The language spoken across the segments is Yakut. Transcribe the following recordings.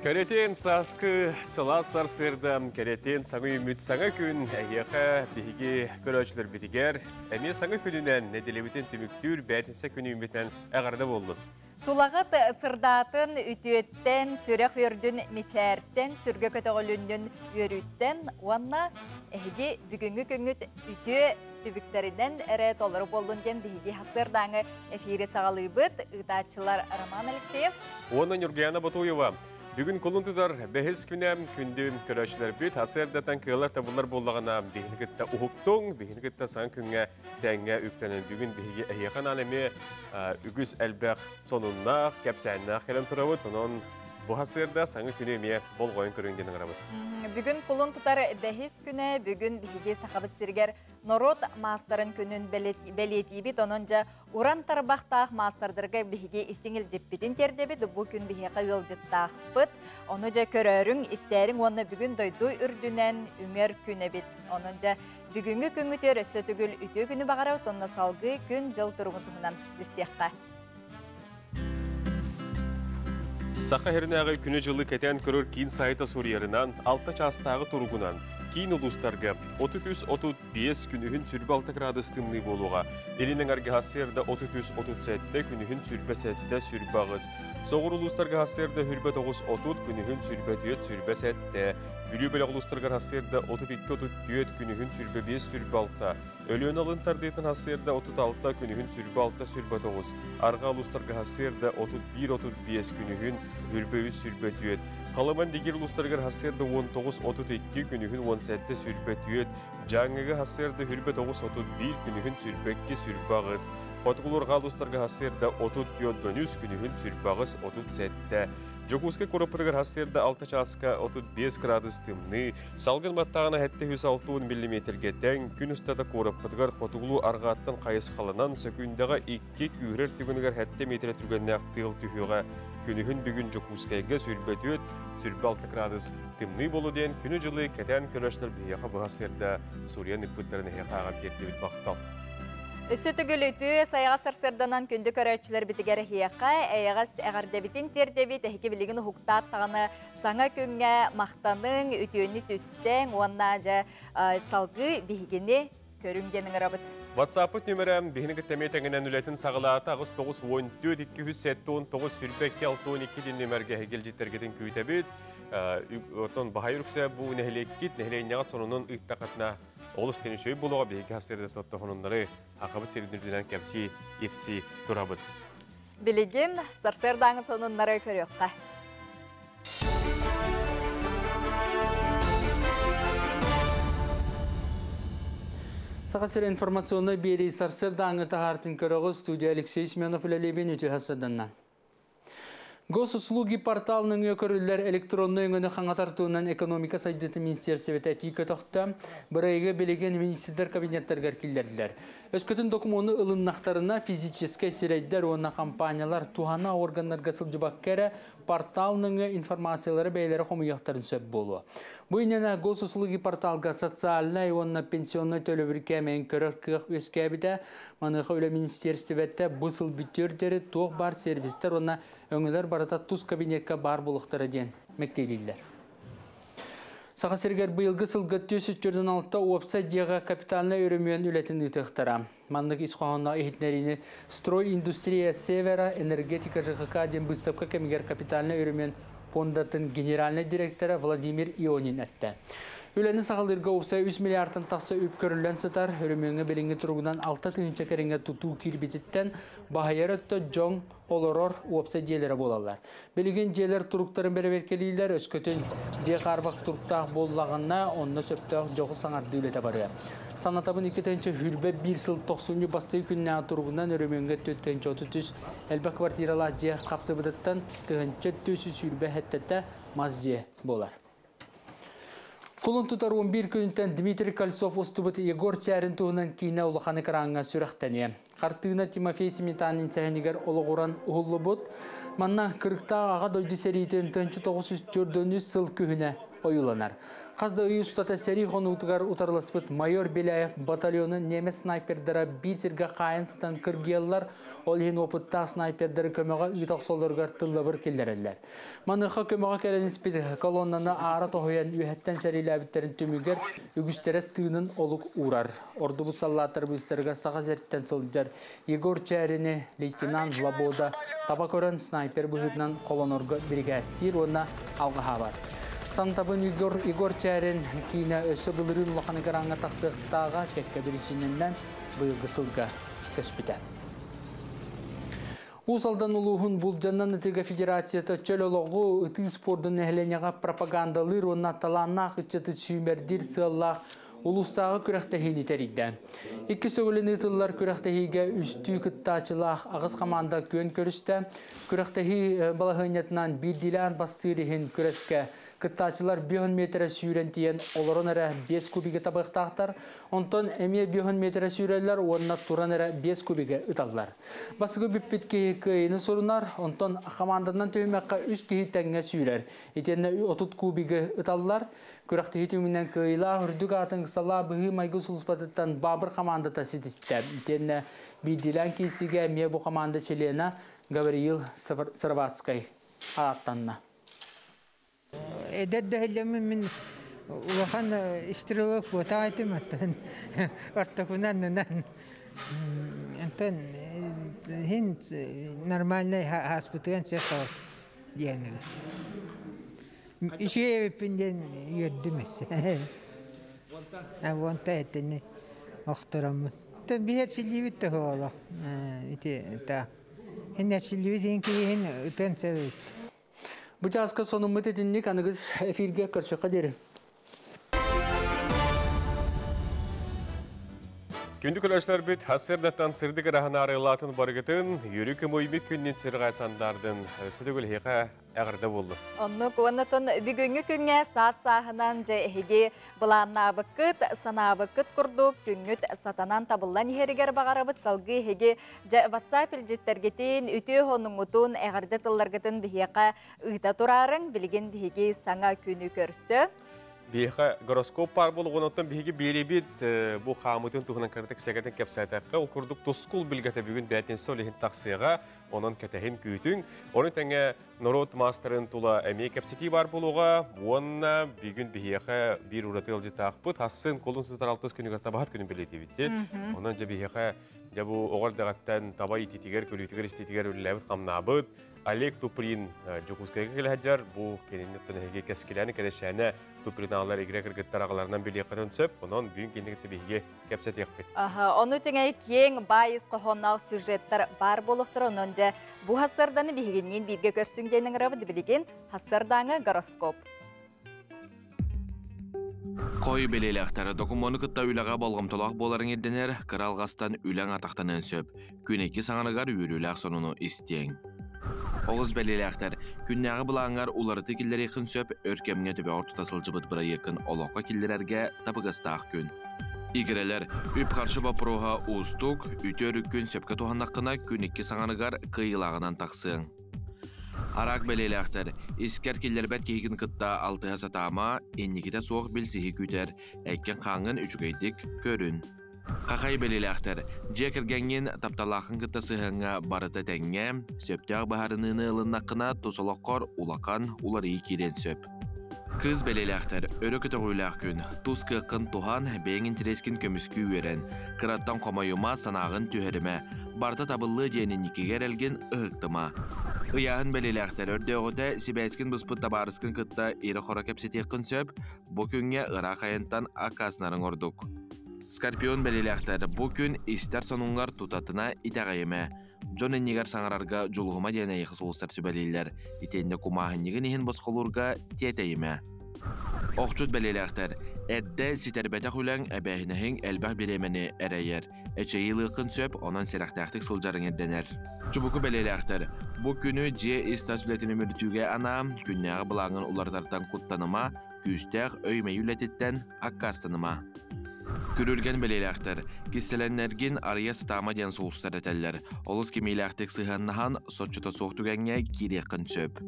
Кэрэтиэн сааскы сылаас сарсыарда, кэрэтиэн саҥа үүммүт саҥа күн эһиэхэ биһиги көрөөччүлэрбитигэр эмиэ саҥа күнүнэн нэдиэлэбитин түмүктүүр бээтинсэ күн үүммүтүнэн эҕэрдэ буоллун. Тулаҕыт сырдаатын үтүөттэн, сүрэх үөрдүн мичээртэн, сүргэ көтөҕүлүннүн үөрүүттэн уонна эһиги бүгүҥҥү күҥҥүт үтүө түбүктэринэн эрэ толору буоллун диэн биһиги сарсыардааҥы эфири саҕалыыбыт. Ыытааччылар Роман Алексеев уонна Нюргуяна Ботуева. Бүгүн кулун тутар бэһис күнэ күндү көрөөччүлэрбит сарсыардаттан кыалар табыллар буоллаҕына биһини кытта уһуктуҥ, биһини кытта саҥа күҥҥэ тэҥҥэ үктэнэн бүгүн биһиги эһиэхэ анаан эмиэ үгүс элбэх сонуннаах, кэпсээннээх кэлэн турабыт. Онон бу сарсыарда саҥа күнү эмиэ болҕойон көрүҥ диэн ыҥырабыт. Бүгүн кулун тутар бэһис күнэ, бүгүн биһиги Сахабыт сиригэр норуот маастарын күнүн бэлиэтиибит. Онон дьэ уран тарбахтаах маастардарга биһиги истиҥ илдьиппитин тиэрдэбит. Бу күн биһиэхэ ыалдьыттаахпыт. Ону дьэ көрөөрүҥ, истээриҥ уонна бүгүн дойду үрдүнэн үҥэр күн эбит. Онон дьэ бүгүҥҥү күҥҥүтүгэр өссө төгүл үтүө күнү баҕарабыт. Онно салгыы күн-дьыл туругун туһунан билсиэххэ. Саха сиринээҕи күнү-дьылы кэтээн көрөр киин сайта суруйарынан, 6 чаастааҕы туругунан киин улуустарга 33-35 күнүһүн 26 градус тымныы буолуоҕа. Илин эҥэргэ сарсыарда 33-37, күнүһүн 27-28. Соҕуруу улуустарга сарсыарда 29-30, күнүһүн 24-27. Бүлүү бөлөх улуустарыгар сарсыарда 32-34, күнүһүн 25-26. Өлүөнэ алын тардыытын сарсыарда 36, күнүһүн 26-29. Арҕаа улуустарга сарсыарда 31-35, күнүһүн 23-24. Халыман Дигир улуустарыгар сарсыарда 19-32, күнүһүн 17-24. Дьааҥыга сарсыарда 29-31, күнүһүн 22-28. Хотугу арҕаа улуустарга сарсыарда 34-13, күнүһүн 28-37. Дьокуускай куораппытыгар сарсыарда 6 чааска 35 градус тымныы, салгын баттааҕына 760 миллиметргэ тэҥ, күн устата куораппытыгар хотугулуу арҕааттан хайысхаланан сөкүүндэҕэ 2 күүһүрэр түгэнигэр 7 метрэ түргэннээх тыал түһүөҕэ. Күнүһүн бүгүн Дьокуускайга 24, 26 градус тымныы буолуо диэн күнү-дьылы кэтээн көрөөччүлэр биһиэхэ быһа сырда суруйан ыппыттарын эһиэхэ ааҕан тиэрдибит махтал. Өссө төгүл үтүө сайаҕас сарсыарданан күндү көрөөччүлэрбитигэр эһиэхэ эйэҕэс эҕэрдэбитин тиэрдэбит. Эһиги билигин уһуктаат даҕаны саҥа күҥҥэ махтаныҥ, үтүөнү түстэҥ уонна дьэ салгыы биһигини көрүҥ диэн ыҥырабыт. WhatsApp нүмерэ биһини кытта эмиэ тэҥинэн үлэтин саҕалаата 8 9 14 279 22 62 диэн нүмергэ эһиги илдьиттэргитин күүтэбит. Оттон баһай үксэ бу нэһилиэккит нэһилиэнньэҕит сонунун ыыттахытына олус тенүсөй буолуоҕа биһиги хастырда тоттохонуннары хахабыт сирин үрдүнэн кэпсии ипси турабыт. Билигин сарсыардааҥы сонуннары көрүөххэ. Саха сирэ информационнай биэрии сарсыардааҥы таһаартын көрөҕү студия Алексей Семенов үлэлиибин үтүө сарсыарданнан. Госуслуги портал нөҥүө көрүллэр электроннай өҥөнү хаҥатар туһунан экономика сайдыытын министиэристибэтэ этии көтөхтө. Бырайыагы билигин министрдэр кабинеттарыгар киллэрдилэр. Өскөтүн докумуону ылыннахтарына физическэй сирэйдэр уонна компаниялар туһана органнарга сылдьыбакка эрэ портал нөҥүө информациялары бэйэлэрэ хомуйуохтарын сөп буолуо. Бу иннинэ Госуслуги порталга социальнай уонна пенсионнай төлөбүр кээмэйин көрөр кыах үөскээбитэ. Маныаха үлэ министиэристибэтэ бу сыл бүтүөр диэри туох баар сервистэр уонна өҥөлөр барыта тус кабинекка баар буолуохтара диэн мэктиэлииллэр. Саха сиригэр быйылгы сылга 446 уопсай дьиэҕэ капитальнай өрөмүөн үлэтин ыытыахтара. Маннык ис хоһоонноох иһитиннэриини «Стройиндустрия Севера. Энергетика ЖКХ» диэн быыстапка кэмигэр капитальнай өрөмүөн пуондатын генеральнай директора Владимир Ионин эттэ. Үлэни саҕалыырга уопсай 3 миллиардтан тахса үп көрүллэн сытар. Өрөмүөҥҥэ билиҥҥи туругунан 6 тыһыынча кэриҥэ тутуу киирбититтэн баһыйар өттө дьоҥ олорор уопсай дьиэлэрэ буолаллар. Билигин дьиэлэр туруктарын бэрэбиэркэлииллэр, өскөтүн дьиэ хаарбах туруктаах буоллаҕына, онно сөптөөх дьоҕус саҥардыы үлэтэ барыа. Санатабын 2 1 сыл тохсунньу бастакы күннээҕи туругунан өрөмүөҥҥэ 433 элбэх квартиралаах дьиэ хапсыбытыттан 1427 мас дьиэ буолар. Кулун тутар 11 күнүттэн Дмитрий Кольцов устубут Егор Чээрин туһунан киинэ улахан экраҥҥа сүрэхтэниэ. Хартыына Тимофей Сметанин сэһэнигэр олоҕуран уһуллубут. Манна кырыктаах Аҕа дойду сэриитин 1943 сыл күһүнэ ойууланар. Хас да ый устата сэрии хонуутугар утарыласпыт майор Беляев батальонун немец снайпердара биир сиргэ хаайан сытан кыргыйаллар, ол иһин опыттаах снайпердары көмөҕө ыыта охсоллоругар тыллабыр киллэрэллэр. Маныаха көмөҕө кэлэн испит колоннаны аара тоһуйан үөһэттэн сэриилээбиттэрин түмүгэр үгүстэрэ тыынын олук уурар. Ордубут саллааттар быыстарыгар Саха сириттэн сылдьар Егор Чээрини лейтенант Лабода таба көрөн снайпер быһыытынан холонорго биригээстиир уонна алҕаһаабат. Сантабын Егор, Егор Чээрин киинэ өссө былырыын улахан экраҥҥа тахсыахтааҕа кэккэ биричиинэнэн быйылгы сылга көспүтэ. Уус Алдан улууһун Булдьаннан ытыыга федерацията чөл олоҕу ытыы спордун нэһилиэнньэҕэ пропагандалыыр уонна талааннаах ыччаты сүүмэрдиир сыаллаах улуустааҕы күрэхтэһиини тэрийдэ. Иккис төгүлүн ыытыллар күрэхтэһиигэ үстүү кыттааччылаах аҕыс хамаанда күөн көрүстэ. Күрэхтэһии балаһыанньатынан биирдиилээн бастыыр иһин күрэскэ кыттааччылар 5 метрэ сүүрэн тиийэн олорон эрэ 5 кубиги табыахтаахтар. Онтон эмиэ 5 метрэ сүүрэллэр уонна туран эрэ 5 кубиги ыталлар. Бастакы бүппүт киһи кыайыыны сурунар, онтон хамаанданан түһүмэххэ үс киһи тэҥҥэ сүүрэр. Итиэннэ 30 кубигы ыталлар. Күрэхтэһии түмүгүнэн кыайыылаах үрдүк аатын ыксалаах быһыы-майгы сулууспатыттан Баабыр хамаандата ситистэ. Итиэннэ биирдиилээн киирсиигэ эмиэ бу хамаанда чилиэнэ Гавриил Сыроватскай ааттанна. Эдэр да мин улахан стрелок буотаах этим оттон ортокунан онтон хин нормальный хааспытыган сөп соҕус диэн үчүгэй эбиппин диэн үөрдүм өссө уонта этини охтороммун биһэр силиибит да оҕоло ити та хин эрчиллибит иһин киһин ытыан сөп эбит. Бу чааска сонуммут итинник аныгыс эфиргэ көрсөххө диэри. Күндү көрөөччүлэрбит сарсыардаттан сырдык ыраһын арыылаатын барыгытын, үөрүү көмөйбүт күннүн сүрҕэ сандардын, өссө төгүл эһиэхэ эҕэрдэ буоллун. Оннук уоннатон бүгүҥҥү күҥҥэ саас сааһынан дьэ эһиги былааннаабыккыт, санаабыккыт курдук күҥҥүт сатанан табыллан иһэригэр баҕарабыт салгыы эһиги дьэ WhatsApp илдьиттэргитин, үтүө хонуҥҥутун, эҕэрдэ тылларгытын биһиэхэ ыыта тураарыҥ. Билигин биһиги саҥа күнү көрсө. Биһиэхэ гороскоп баар буолуоҕун, оттон биһиги биэрибит бу хаамытын туһунан кыратык сэгэтин кэпсээтэххэ, ол курдук тускул билгэтэ бүгүн бээтинсэ ол иһин тахсыаҕа, онон кэтэһин күүтүҥ. Ону тэҥэ норуот маастарын тула эмиэ кэпсэтии баар буолуоҕа уонна бүгүн биһиэхэ биир ураты ыалдьыттаахпыт Хасын кулун тутар алтыс күнүгэр табаһыт күнүн бэлиэтиибит. Онон дьэ биһиэхэ дьэ бу оҕо эрдэҕиттэн таба иитиитигэр, көрүүтүгэр, истиитигэр үлэлээбит хамнаабыт Олег Туприн Дьокуускайга кэлэ сылдьар. Бу кинини эһиги кэскилээн кэрэшээнэ Туприналар игирэ кыргыттар аҕаларынан билиэххитин сөп. Онон бүгүн кинини биһиги кэпсэтиэхпит. Ону тэҥэ киэҥ баай ис хоһоонноох сюжеттар баар буолуохтара. Онон дьэ бу хассарданы биһигинниин бииргэ көрсүҥ диэн ыҥырабыт билигин хассардааҥы гороскоп. Хой бэлиэлээхтэр докумуону кытта үлэҕэ болҕомтолоох буоларыҥ ирдэнэр, кыра алҕастан үлэҥ атахтаныан сөп. Күн икки саҥарыгар үөрүүлээх сонуну истиэҥ. Оҕус бэлиэлээхтэр күннээҕи былааҥҥар уларытыы киллэриэххин сөп, өр кэмҥэ төбөҕөр тута сылдьыбыт бырайыаккын олоххо киллэрэргэ табыгастаах күн. Игирэлэр үп-харчы боппуруоһа уустук, үтүө өрүккүн сөпкө туһаннаххына күн икки саҥарыгар кыайыылааҕынан тахсыаҥ. Араак бэлиэлээхтэр искэр киллэрбэт киһигин кытта алтыһа сатаама, инникитэ суох билсиһи күүтэр, эккин-хааҥҥын үчүгэйдик көрүн. Хахай бэлиэлээхтэр дьиэ кэргэҥҥин тапталааххын кытта сыһыаҥҥа барыта тэҥҥэ, сөптөөх быһаарыныыны ылыннаххына тус олоххор улахан уларыйыы киириэн сөп. Кыыс бэлиэлээхтэр өрө көтөҕүүлээх күн, тус кыаххын туһан, бэйэҥ интэриэскин көмүскүү үөрэн, кыраттан хомойума, санааҕын түһэримэ, барыта табыллыа диэн инникигэ эрэлгин ыһыктыма. Ыйааһын бэлиэлээхтэр өрдөөҕүтэ сибээскин быспыт табаарыскын кытта ирэ-хоро кэпсэтиэххин сөп, бу күҥҥэ ыраах айантан аккаастанарыҥ ордук. Скорпион бэлиэлээхтэр бу күн истэр сонуҥҥар тутатына итэҕэйимэ. Дьон иннигэр саҥарарга дьулуһума диэн эйиэхэ сулустар сүбэлииллэр. Итиэннэ кумааһынньыгын иһин босхолуурга тиэтэйимэ. Охчут бэлиэлээхтэр эрдэ ситэрбэтэх үлэҥ эбээһинэһиҥ элбэх бириэмэни эрэйэр. Эчэйии ылыаххын сөп, онон сэрэхтээхтик сылдьарыҥ ирдэнэр. Чубуку бэлиэлээхтэр бу күнү дьиэ ис-тас үлэтин үмүрүтүүгэ анаа, күннээҕи былааҥҥын уларытартан куттаныма, күүстээх өй-мэйи үлэтиттэн аккаастаныма. Күрүлгэн бэлиэлээхтэр, кистэлэннэргин арыйа сатаама диэн сулустар этэллэр. Олус кимиилээхтик сыһыаннаһан, соччото суох түгэҥҥэ киириэххин сөп.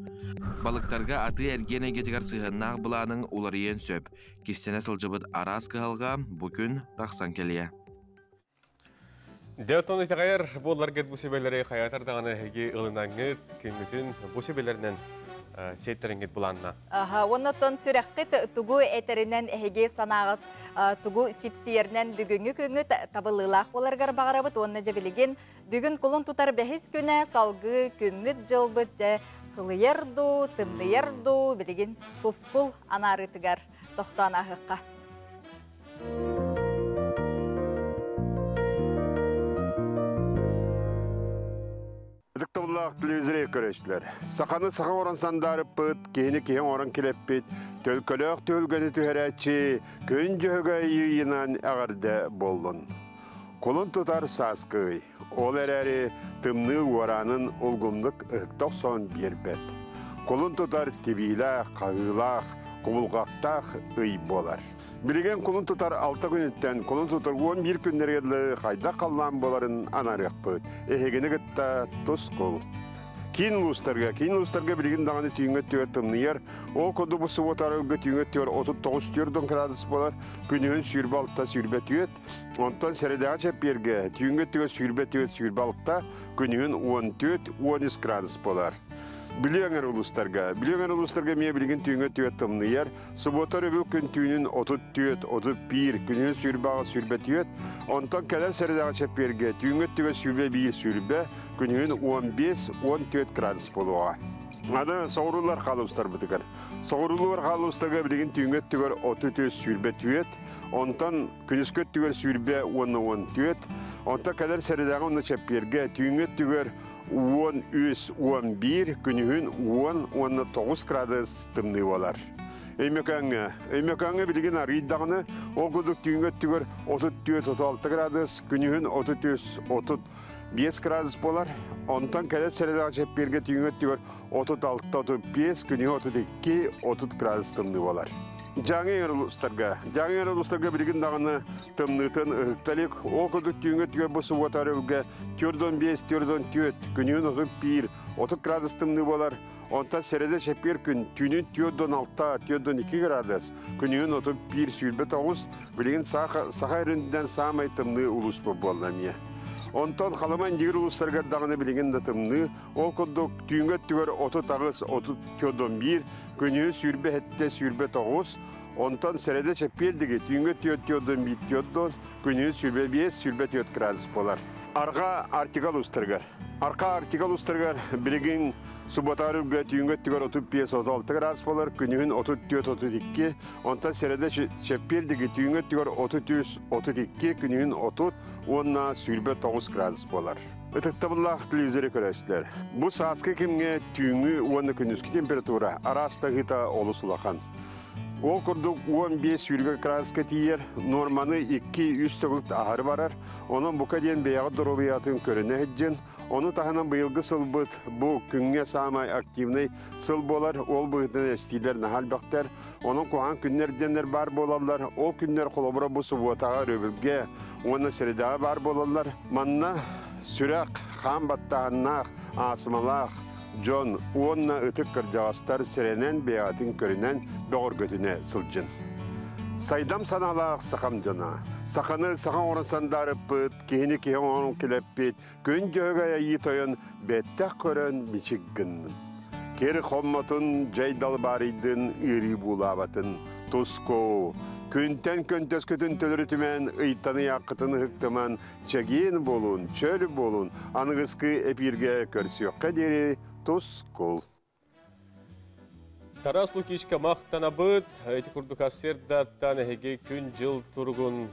Балыктарга атыы-эргиэн эйгэтигэр сыһыаннаах былааныҥ уларыйыан сөп. Кистэнэ сылдьыбыт араас кыһалҕа бу күн тахсан кэлиэ. Дьэ, оттон итэҕэйэр буолларгыт бу сүбэлэри хайаатар даҕаны эһиги ылынаҥҥыт, күҥҥүтүн бу сүбэлэринэн сиэттэриҥҥит былаанна. Аха, оннотон сүрэххит тугу этэринэн эһиги санааҕыт тугу сипсийэринэн бүгүҥҥү күҥҥүт табыллыылаах буоларыгар баҕарабыт уонна дьэ билигин бүгүн кулун тутар бэһис күнэ салгыы күммүт дьылбыт дьэ сылыйар дуу, тымныйар дуу билигин тускул анаарыытыгар тохтоон ааһыахха. Ытыктабыллаах телевизоры көрөөччүлэр! Саханы саха оҥорон сандаарыппыт, киһини киһи оҥорон килэппит, төлкөлөөх түһүлгэни түһэрээччи Күн Дьөһөгөй ыйынан эҕэрдэ буоллун! Кулун тутар сааскы ый. Ол эрээри тымныы уораанын улгумнук ыһыкта охсон биэрбэт. Кулун тутар тибиилээх, хаһыылаах, кубулҕаттаах ый буолар. Билигин кулун тутар алта күнүттэн кулун тутар 11 күннэригэр дылы хайдах халлаан буоларын анаарыахпыт. Эһигини кытта тускул. Киин улуустарга, киин улуустарга билигин даҕаны түүҥҥэ өттүгэр тымныйар. Ол курдук бу субуота-арыгы түүҥҥэ өттүгэр 39-24 градус буолар, күнүһүн 26-24. Онтон сэрэдэҕэ чэппиэргэ түүҥҥэ өттүгэр 24-26, күнүһүн 14-13 градус буолар. Бүлүү эҥэр улуустарга. Бүлүү эҥэр улуустарга эмиэ билигин түүҥҥэ өттүгэр тымныйар. Субуота өрөбүл күн түүнүн 34, 31, күнүһүн 28, 24, онтон кэлэр сэрэдэҕэ чэппиэргэ түүҥҥү өттүгэр 21, 20, күнүһүн 15, 14 градус буолуоҕа. Аны соҕуруулар хаалустарбытыгар. Соҕуруулар хаалустарга билигин түүҥҥү өттүгэр 33, 24, онтон күнүскү өттүгэр 20 уонна 14, онтон кэлэр сэрэдэҕэ уонна чэппиэргэ түүҥҥү өттүгэр 13, 11, күнүһүн 10 уонна 9 градус тымныы буолар. Өймөкөөҥҥө. Өймөкөөҥҥө билигин арыйдаҕына, ол курдук түүҥҥү өттүгэр 34-36 градус, күнүһүн 33-35 градус буолар. Онтон кэлэр сэрэдэҕэ чэппиэргэ түүҥҥү өттүгэр 36-35, күнүһүн 32-30 градус тымныы буолар. Дьааҥы эҥэр улуустарга. Дьааҥы эҥэр улуустарга билигин даҕаны тымныытын ыһыкта илик. Ол курдук түүҥҥү өттүгэр бу субуота өрөбүлгэ 45-44, күнүһүн 31, 30 градус тымныы буолар. Онтон сэрэдэ чэппиэр күн түүнүн 46, 42 градус, күнүһүн 31, 29, билигин саха, саха эринтэн саамай тымныы улуус буолла эмиэ. Онтон Халыма Индигир улуустарыгар даҕаны билигин да тымныы, ол курдук түүҥҥү өттүгэр 38, 31, күнүһүн 27, 29, онтон сэрэдэ чэппиэрдиги түүҥҥү өттүгэр 41, күнүһүн 25, 24 градус буолар. Арҕаа Арктика улуустарыгар. Арка Арктика улуустарыгар билигин субботаар үргэ түүҥҥү өттүгэр 35 36 градус буолар, күнүһүн 34 32, онтон сэрэдэ чэппиэрдиги түүҥҥү өттүгэр 33 32, күнүһүн 30 уонна 29 градус буолар. Ытыктабыллаах телевизоры көрөөччүлэр, бу сааскы кэмҥэ түүҥҥү уонна күнүскү температура араас таһыыта олус улахан. Ол курдук 15 сүүргэ градуска тиийэр, нуорманы 2-3 төгүл аһары барар. Онон бука диэн бэйэҕит доруобуйатын көрүнэ сылдьын. Ону таһынан быйылгы сылбыт бу күҥҥэ саамай активный сыл буолар. Ол быһыытынан эстиилэр наһаа элбэхтэр. Онон куһаҕан күннэр диэннэр баар буолаллар. Ол күннэр холобура бу субуотаҕа, өрөбүлгэ уонна сэрэдэҕэ баар буолаллар. Манна сүрэх, хаан баттааһыннаах, аасымалаах дьон уонна ытык кырдьаҕастар сэрэнэн бэйэҕитин көрүнэн бөҕөргөтүнэ сылдьын. Сайдам санаалаах сахам дьоно. Саханы саха оҥорон сандаарыппыт, киһини киһи оҥорон килэппит, күн дьөһөгөй айыы тойон бэттэх көрөн бичик гыннын. Кир хоммотун, дьай далбаарыйдын, ыарыы буулаабатын, туску. Күнтэн көнтөскүтүн төлөрүтүмэн, ыйтан ыйааххытын ыһыктыман, чэгиэн буолун, чөл буолун, аныгыскы эпииргэ көрсүөххэ диэри тускул. Тарас Лукичка махтанабыт, ити курдук сарсыардаттан эһиги күн-дьыл туругун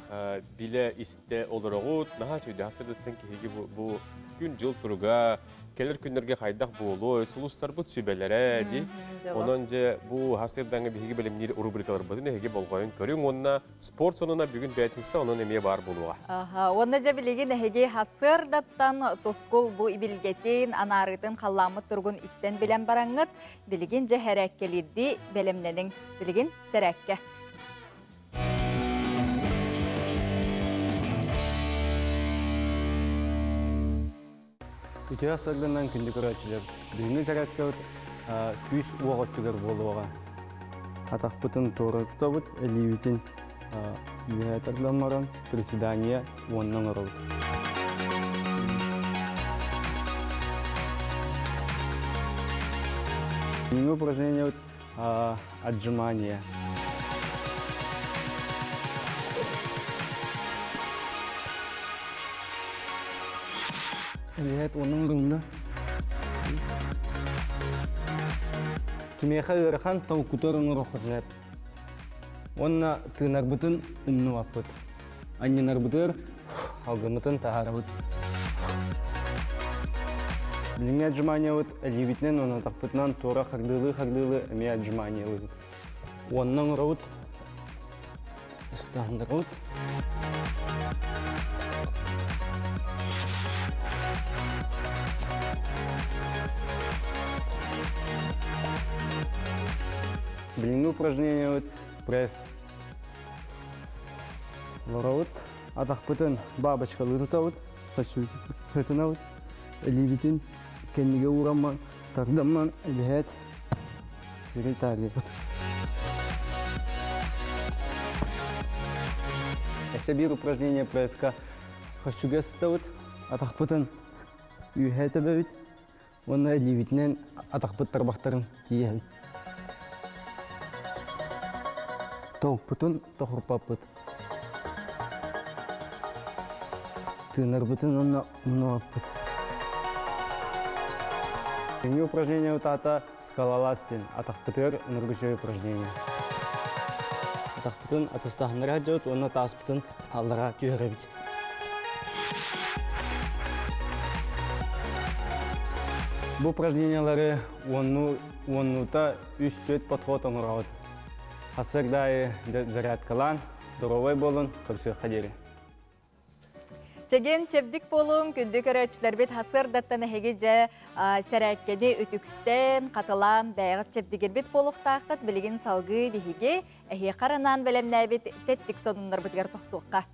билэ истэ олороҕут. Наһаа үчүгэй сарсыардаттан киһиги бу күн-дьыл туруга, кэлэр күннэргэ хайдах буолуо, сулустарбыт сүбэлэрэ ди. Онон же бу сарсыардаҥҥа биһиги бэлэмниир рубрикаларбытын эһиги болҕойон көрүҥ уонна спорт сонуна бүгүн пятница онон эмиэ баар буолуоҕа. Аха, уонна дьэ билигин эһиги сарсыардаттан тускул бу ибилгэтин, анаарыытын халлааммыт туругун истэн билэн бараҥҥыт, билигин дьэ сэрээккэлиирдии бэлэмнэниҥ. Билигин сэрээккэ. Үтүө саргынан күндү көрөөччүлэр. Бүгүҥҥү зарядкабыт күүс уох өттүгэр буолуоҕа. Атахпытын туора тутабыт, илиибитин үөһэ тардан баран приседание уонна оҥоробут. Бүгүҥҥү упражнениебыт отжимание. Элиһэт уонун гынна. Кимиэхэ ыарахан толкутар оҥороххутунар. Уонна тыынарбытын умнубаппыт. Анньынарбытыгар алгыммытын таһаарабыт. Билиҥҥи отжиманиябыт илиибитинэн уонна атахпытынан туора хардыылыы-хардыылыы эмиэ отжиманиялыыбыт. Уонна оҥоробут, ыстаандырабыт. Билиҥҥи упражнениябыт пресс. Олоробут, атахпытын бабочкалыы тутабыт, хасытынабыт, илиибитин кэннигэ уурамман, тардамман эбэһээт сири таарыйабыт. Эсэ биир упражнение пресска хөссүгэ сытабыт, атахпытын үөһэ тэбэбит уонна илиибитинэн атахпыт тарбахтарын тиийэбит. Тобукпутун тохурпаппыт. Тыынарбытын уонна умнубаппыт. Күҥҥү упражнение утаата скалолаз диэн атахпытыгар ыныргычой упражнение. Атахпытын атыстаһыннара сылдьабыт уонна тааспытын аллара түһэрэбит. Бу упражнениялары уоннуута үс-түөрт подход оҥоробут. Хасык аайы зарядкалаан, доруобай буолун, көрсүөххэ диэри. Чэгиэн чэбдик буолуҥ, күндү көрөөччүлэрбит хасыардаттан эһиги дьэ сэрээккэни үтүктэн, хатылаан бэйэҕит чэбдигирбит буолуохтааххыт. Билигин салгыы биһиги эһиэхэ анаан бэлэмнээбит тэттик сонуннарбытыгар тохтуохха.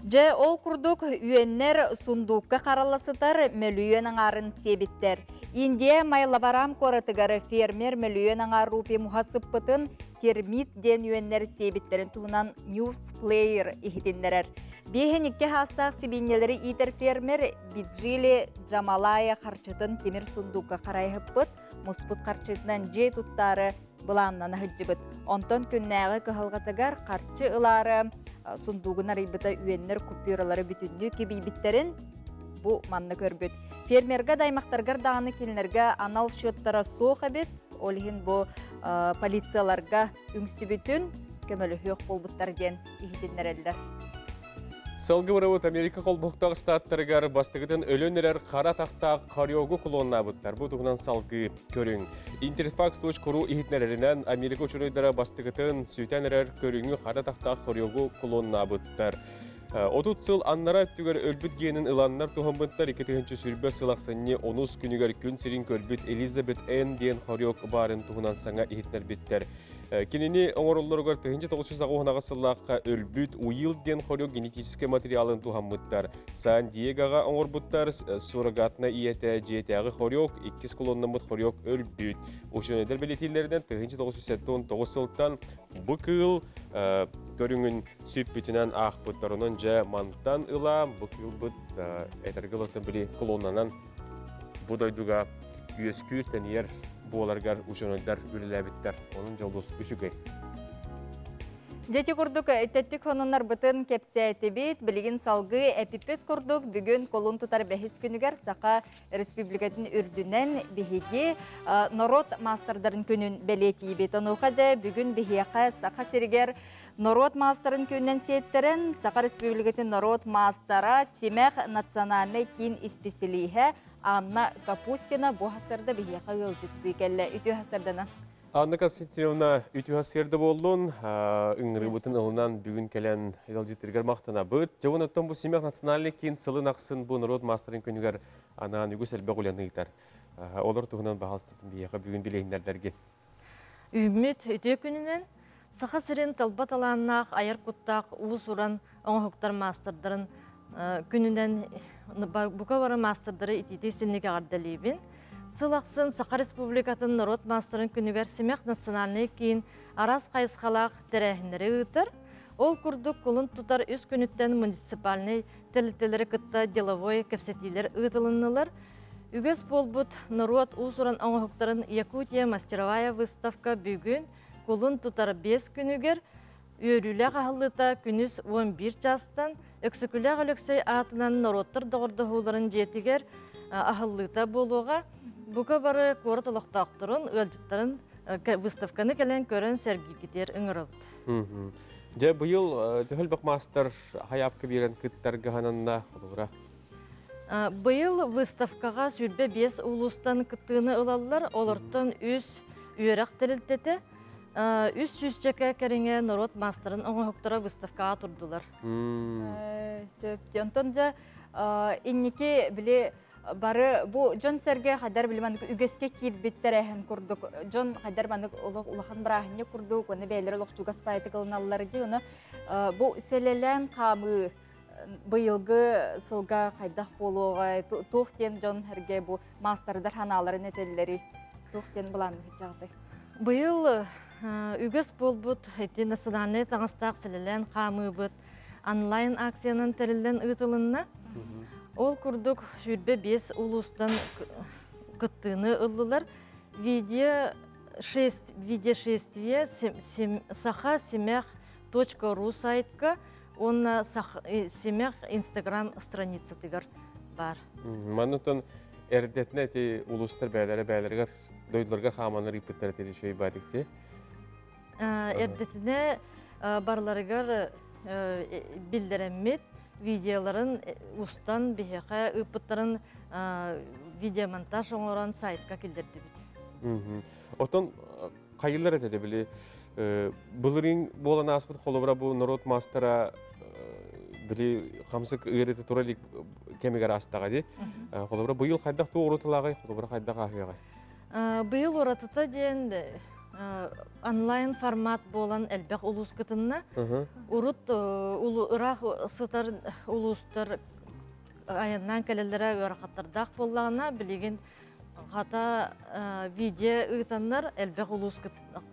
Дьэ, ол курдук үөннэр сундуукка харалла сытар мөлүйүөн аҥаарын сиэбиттэр. Индия Майлаварам куоратыгар фермер мөлүйүөн аҥаар рупий муха сыппытын термит диэн үөннэр сиэбиттэрин туһунан News Player иһитиннэрэр. Биэһин икки хаастаах сибиинньэлэри иитэр фермер Биджили Джамалая харчытын тимир сундуукка харайыһыппыт, муспут харчытынан дьиэ туттаары былааннана сылдьыбыт. Онтон күннээҕи кыһалҕатыгар харчы ылаары сундуугун арыйбыта үөннэр купюралары бүтүннүү кибийбиттэрин бу манна көрбүт. Фермерга да аймахтаргар даҕаны кинилэргэ анал счеттара суох эбит. Ол иһин бу полицияларга үҥсүбүтүн көмөлөһүөх буолбуттар диэн иһитиннэрэллэр. Сылгы бырабыт Америка холбоһуктаах штаттарыгар бастыгытын өлөн эрэр хара тахтаах хорёгу клоннаабыттар. Бу туһунан салгыы көрүҥ. Interfax.ru иһитиннэрэринэн Америка учуруйдара бастыгытын сүтэн эрэр көрүҥү хара тахтаах хорёгу клоннаабыттар. 30 сыл аннара өттүгэр өлбүт генин ыланнар туһаммыттар 2020 сыл ахсынньы онус күнүгэр күн сирин көрбүт Элизабет Н диэн хорёк баарын туһунан саҥа иһитиннэрбиттэр. Кинини оҥороллоругар 1998 сыллаахха өлбүт Уилл диэн хорё генетическэй материалын туһаммыттар. Сан-Диегоҕа оҥорбуттар суррогатнай ийэтэ дьиэтээҕи хорёк, иккис колоннаммыт хорёк өлбүт. Учуонайдар бэлиэтииллэринэн 1979 сылтан бу кыыл көрүҥүн сүппүтүнэн аахпыттар. Онон дьэ мантан ыла бу кыылбыт этэргэ ылыттан били клоннанан бу дойдуга үөскүүр тэнийэр буоларгар учуонайдар үлэлээбиттэр. Онон дьолус үчүгэй. Дьэти курдук тэттик хонуннарбытын кэпсээтибит, билигин салгыы эпиппит курдук бүгүн колун тутар бэһис күнүгэр Саха Республикатын үрдүнэн биһиги норуот маастардарын күнүн бэлиэтиибит. Онуоха дьэ бүгүн биһиэхэ Саха сиригэр норуот маастарын күнүнэн сиэттэрэн Саха Республикатын норуот маастара Симэх национальнай киин исписэлииһэ Анна Капустина бу хасарда биһиэхэ ыалдьыттыы кэллэ. Үтүө хасарданан. Анна Константиновна үтүө хасырда буоллун, ыҥырыыбытын ылынан бүгүн кэлэн ыалдьыттаргар махтанабыт. Дьэ оттон бу Симэх национальный киин сылын ахсын бу норуот маастарын күнүгэр анаан үгүс элбэх үлэни ыытар. Олор туһунан баһаалыстатын биһиэхэ бүгүн билиһиннэрдэргин. Үүммүт үтүө күнүнэн. Саха сирин талба талааннаах айар куттаах уус-уран оҥоһуктар маастардарын күнүнэн бука бары маастардары итиитик синник эҕэрдэлиибин. Сыл ахсын Саха Республикатын норуот маастарын күнүгэр Симэх национальнай киин араас хайысхалаах тэрээһиннэри ыытар. Ол курдук кулун тутар үс күнүттэн муниципальнай тэрилтэлэри кытта деловой кэпсэтиилэр ыытылыннылар. Үгэс буолбут норуот уус-уран оҥоһуктарын Якутия мастеровая выставка бүгүн кулун тутар 5 күнүгэр үөрүүлээх аһыллыыта күнүс 11 чаастан Өксөкүлээх Өлөксөй аатынан норуоттар доҕордоһууларын дьиэтигэр аһыллыыта буолуоҕа. Бука бары куорат олохтоохторун, ыалдьыттарын выставканы кэлэн көрөн сэргииргитигэр ыҥырабыт. Дьэ, быйыл төһө элбэх маастар хайаапка биэрэн кыттарга хананна холобура? Быйыл выставкаҕа 25 улуустан кыттыыны ылаллар, олортон үс үөрэх тэрилтэтэ, үс сүүсчэкэ кэриҥэ норуот маастарын оҥоһуктара выставкаҕа турдулар. Сөп. Онтон дьэ инники били бары бу дьон сэргэ хайдар били маннык үгэскэ киирбиттэр эһэн курдук дьон хайдар маннык олох улахан бырааһынньык курдук уонна бэйэлэрэ олох чугас баайтык ылыналлар дии ону бу сэлэлээн хаамыы быйылгы сылга хайдах буолуоҕай туох диэн дьон сэргэ бу маастардар ханааларын этэллэри туох диэн былаанныһыччаҕытай? Быйыл үгэс буолбут ити национальнай таҥастаах сэлэлээн хаамыыбыт онлайн акциянан тэриллэн ыытылынна. Ол курдук 25 улуустан кыттыыны ыллылар. Видео видеошествие саха симэх .ру сайтка уонна Симэх Инстаграм страницатыгар бар. Маннытын эрдэтинэ эти улуустар бээлэрэ бээлэригэр дойдуларга хааманар ыыппыттар этили шөй баатикти. Эрдэтинэ барыларыгар биллэрэммит видеоларын устан биһиэхэ ыыппыттарын видеомонтаж оҥорон сайтка киллэрдибит. Отон хайылар этэ били былырыын буолан ааспыт холобура бу норуот маастара били хамсык ыарыыта тура илик кэмигэр аастаҕа дии. Холобура быйыл хайдах туох уратылааҕый, холобура хайдах ааһыаҕай? Быйыл уратыта диэн онлайн формат буолан элбэх улуус кытынна. Урут ыраах сытар улуустар айаннаан кэлэллэрэ ыарахаттардаах буоллаҕына, билигин хата видео ыытаннар элбэх улуус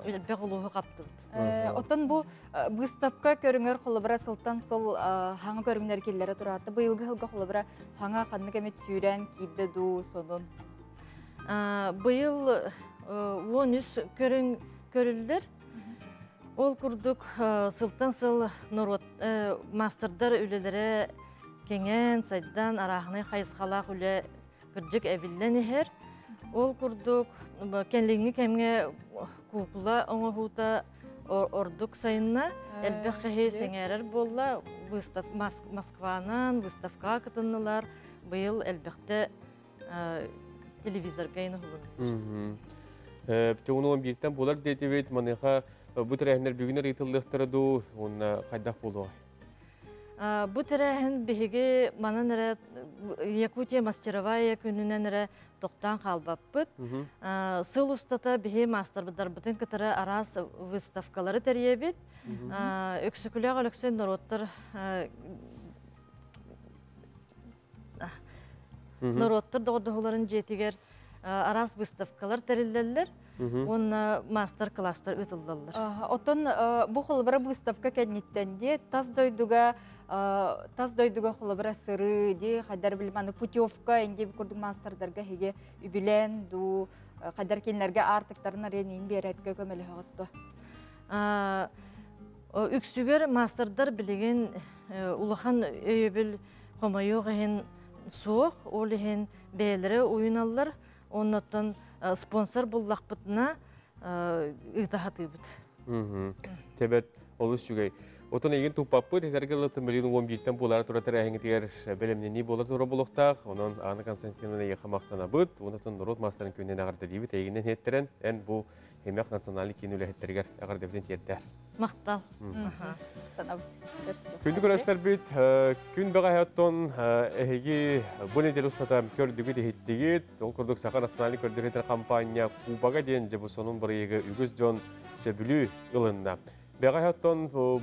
элбэх улууһу хаптыбыт. Оттон бу быыстапка көрүҥэр холобура сылтан сыл хаҥа көрүҥнэр киллэрэ тураатта. Быйылгы сылга холобура хаҥа ханнык эмит сүүрэн киирдэ дуу сонун? Быйыл 13 көрүҥ көрүллэр. Ол курдук сылтан сыл норуот маастардар үлэлэрэ кэҥээн, сайдан, арааһынай хайысхалаах үлэ кырдьык эбиллэн иһэр. Ол курдук кэлиҥҥи кэмҥэ куукула оҥоһуута ордук сайынна, элбэх киһи сэҥээрэр буолла. Выстав Москванан выставкаҕа кытыннылар. Быйыл элбэхтэ телевизорга уһулунна. Бүтүн бииртэн буолар диэтибит, маныаха бу тэрээһиннэр бүгүн ыытыллыахтара дуу, уонна хайдах буолуоҕай? Бу тэрээһин биһиги манан эрэ Якутия мастеровая күнүнэн эрэ тохтоон хаалбаппыт. Сыл устата биһи маастарбыттарбытын кытары араас выставкалары тэрийэбит. Өксөкүлээх Өлөксөй норуоттар норуоттар доҕордоһууларын дьиэтигэр араас выставкалар тэриллэллэр уонна мастер-класстар ыытыллаллар. Оттон бу холобура выставка кэнниттэн дии тас дойдуга тас дойдуга холобура сырыы дии хайдар билим путевка инди курдук мастердарга хиге үбүлэн дуу хайдар кинилэргэ аартыктарын арыйан биэрэргэ көмөлөһөҕөттө. Үксүгэр мастердар билигин улахан өйөбүл хомойуох иһин суох, ол иһин бэйэлэрэ уйуналлар, оннуттан спонсор буллахпытына ыыта сатыыбыт. Тебет олус үчүгэй. Отон эйигин туппаппыт, этэргэ ылыттым билигин 11-тэн буолаары тура тэрээһиҥитигэр бэлэмнэнии буола тура буолуохтаах. Онон Анна Константиновна эйиэхэ махтанабыт. Онтон норуот маастарын күнүнэн эҕэрдэлиибит. Эйигинэн иһиттэрэн, эн бу Химэх национальный киин үлэһиттэригэр эҕэрдэбитин тиэрдээр. Махтал. Күндү көрөөччүлэрбит, күн бэҕэһээ оттон эһиги бу неделя устата көрдүгүт иһиттигит. Ол курдук Саха национальный көрдөрүүтэр компания Кубага диэн дьэ бу сонун бырайыагы үгүс дьон сөбүлүү ылынна. Бэҕэһээ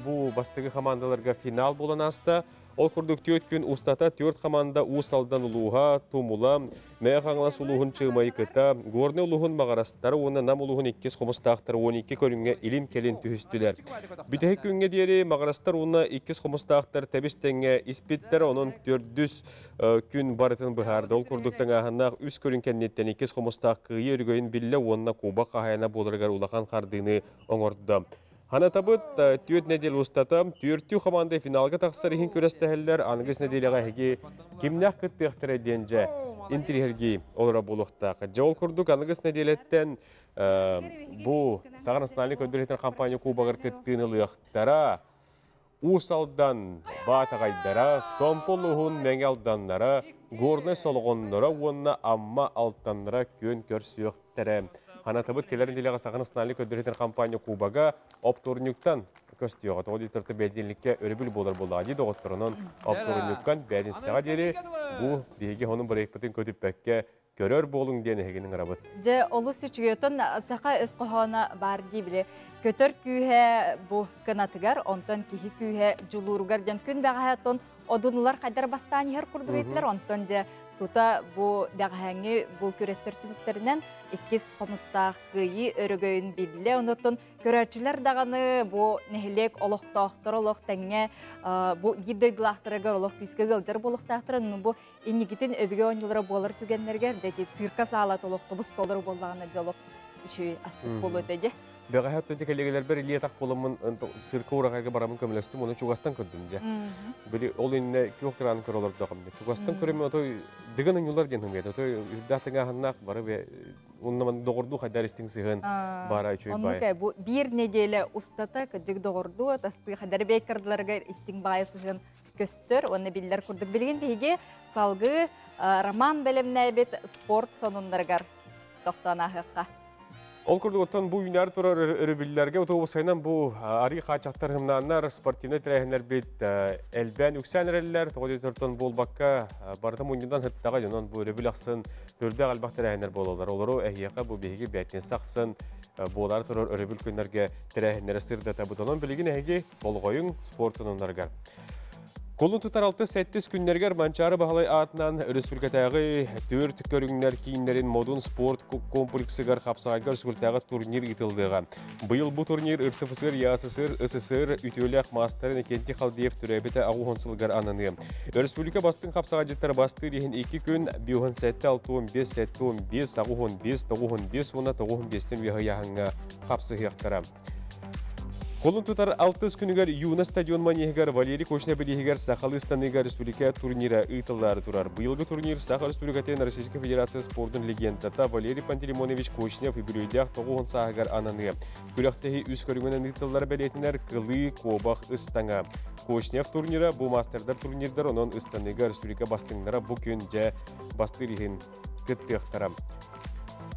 бу бастакы хамаандаларга финал буолан ааста. Ол курдук түөрт күн устата түөрт хамаанда Уус Алдан улууһа, Тумула, Мэҥэ Хаҥалас улууһун Чыымайыкыта, Горнай улууһун Маҕарастара уонна Нам улууһун иккис хомустаахтара 12 көрүҥҥэ илин-кэлин түһүстүлэр. Бүтэһик күҥҥэ диэри Маҕарастар уонна иккис хомустаахтар тэбис-тэҥҥэ испиттэр, онон төрдүс күн барытын быһаарда. Ол курдук тыҥааһыннаах үс көрүҥ кэнниттэн иккис хомустаах кыайыы өрөгөйүн биллэ уонна кубок хаһаайына буоларыгар улахан хардыыны оҥордо. Ханатабыт түөрт нэдиэлэ устата түөртүү хамаанда финалга тахсар иһин күрэстэһэллэр. Аныгыс нэдиэлэҕэ эһиги кимнээх кыттыахтара диэн дьэ интириэһиргии олоро буолуохтаах. Дьэ ол курдук аныгыс нэдиэлэттэн бу Саха национальнай көрдөрүүтүн компания кубогар кыттыыны ылыахтара. Уус Алдан Баатаҕайдара, Томпо улууһун Мэҥэ Алданнара, Горнай Солоҕонноро уонна Амма Алтаннара күөн көрсүөхтэрэ. Ханатабыт кэлэр нэдиэлэҕэ Саха национальнай көрдөрүүтүн компания кубога оптуорунньуктан көстүөҕэ. Тоҕо диэтэр бэдиэликкэ өрөбүл буолар буоллаҕа дии доҕотторунан оптуорунньуккан бээтинсэҕэ диэри бу биһиги honун бырайыкпытын көтүппэккэ көрөр буолуҥ диэн эһигини ыҥырабыт. Дьэ, олус үчүгэй. Саха өс хоһооно баар дии били. Көтөр күүһэ бу кынатыгар, онтон киһи күүһэ дьулууругар диэн күн бэҕэһээ тон одунулар хайдар бастаан иһэр курдук этилэр. Онтон дьэ тута бу бэҕэһээҥҥи бу күрэстэр түмүктэринэн иккис хомустаах кыайыы өрөгөйүн биллэ. Онуттан Көрөөччүлэр даҕаны бу нэһилиэк олохтоохторо олох тэҥҥэ бу биир дойдулаахтарыгар олох күүскэ ыалдьар буолуохтаахтара. Бу инникитин өбүгэ оонньуулара буолар түгэннэригэр дьэ цирка саалата олох тобус толору буоллаҕына дьэ олох үчүгэй астык буолуо этэ дьэ. Бэҕэһээ өттүн кэллиэгэлэрбэр илии атах буоламмын цирка ураҕайга бараммын көмөлөстүм, ону чугастан көрдүм дьэ. Били ол иннэ күөх экраны көрө олордоҕум. Чугастан көрөммүн отой дыгын оонньуулар диэн хымыйат. Отой үрдээх тыҥааһыннаах бары Онно доҕордуу хайдар истиҥ сыһыан баара үчүгэй баай. Бу биир неделя устата кырдьык доҕордуу тастыы хайдар бейкердларыгар истиҥ баайы сыһыан көстөр уонна биллэр курдук билигин биһиги салгыы роман бэлэмнээбит спорт сонуннарыгар тохтоон ааһыахха. Ол курдук оттон бу үүнээр турар өрөбүллэргэ автобусайынан бу арыы хааччахтар хымнааннар спортивнай тэрээһиннэрбит элбээн үксээн эрэллэр. Тоҕо диэтэртэн буолбакка барыта мунньунан сыттаҕа дьонон бу өрөбүл ахсын Түрдээх элбэх тэрээһиннэр буолаллар. Олору эһиэхэ бу биһиги бээтинсэ ахсын буолар турар өрөбүл күннэргэ тэрээһиннэри сырдатабыт. Онон билигин эһиги болҕойуҥ спорт сонуннарыгар. Кулун тутар 6-7 күннэригэр Манчаары Баһылай аатынан өрөспүүбүлүкэтээҕи түөрт көрүҥнэр кииннэрин Модун спорт комплексыгар хапсаҕайга өрөспүүбүлүкэтээҕи турнир ыытыллыаҕа. Быйыл бу турнир РСФСР, ЯССР, СССР үтүөлээх маастарын Иннокентий Халдеев төрөөбүтэ 80 сылыгар ананыа. Өрөспүүбүлүкэ бастыҥ хапсаҕайдьыттара бастыыр иһин икки күн 57, 65, 75, 85, 95 уонна 95-тэн үөһэ ыйааһыҥҥа хапсыһыахтара. Кулун тутар алтыс күнүгэр Юна стадион манеһыгар Валерий Кочнев билиһигэр сахалыы ыстаныыга республика турнира ыытыллаары турар. Быйылгы турнир Саха Республикатын Российскай Федерация спордун легендата Валерий Пантелеймонович Кочнев үбүлүөйдээх 90 сааһыгар ананыа. Күрэхтэһии үс көрүҥүнэн ыытыллар бэлиэтинэр кылыы, куобах, ыстаҥа. Кочнев турнира бу мастердар турнирдар, онон ыстаныыга республика бастыҥнара бу күн дьэ бастыыр иһин кыттыахтара.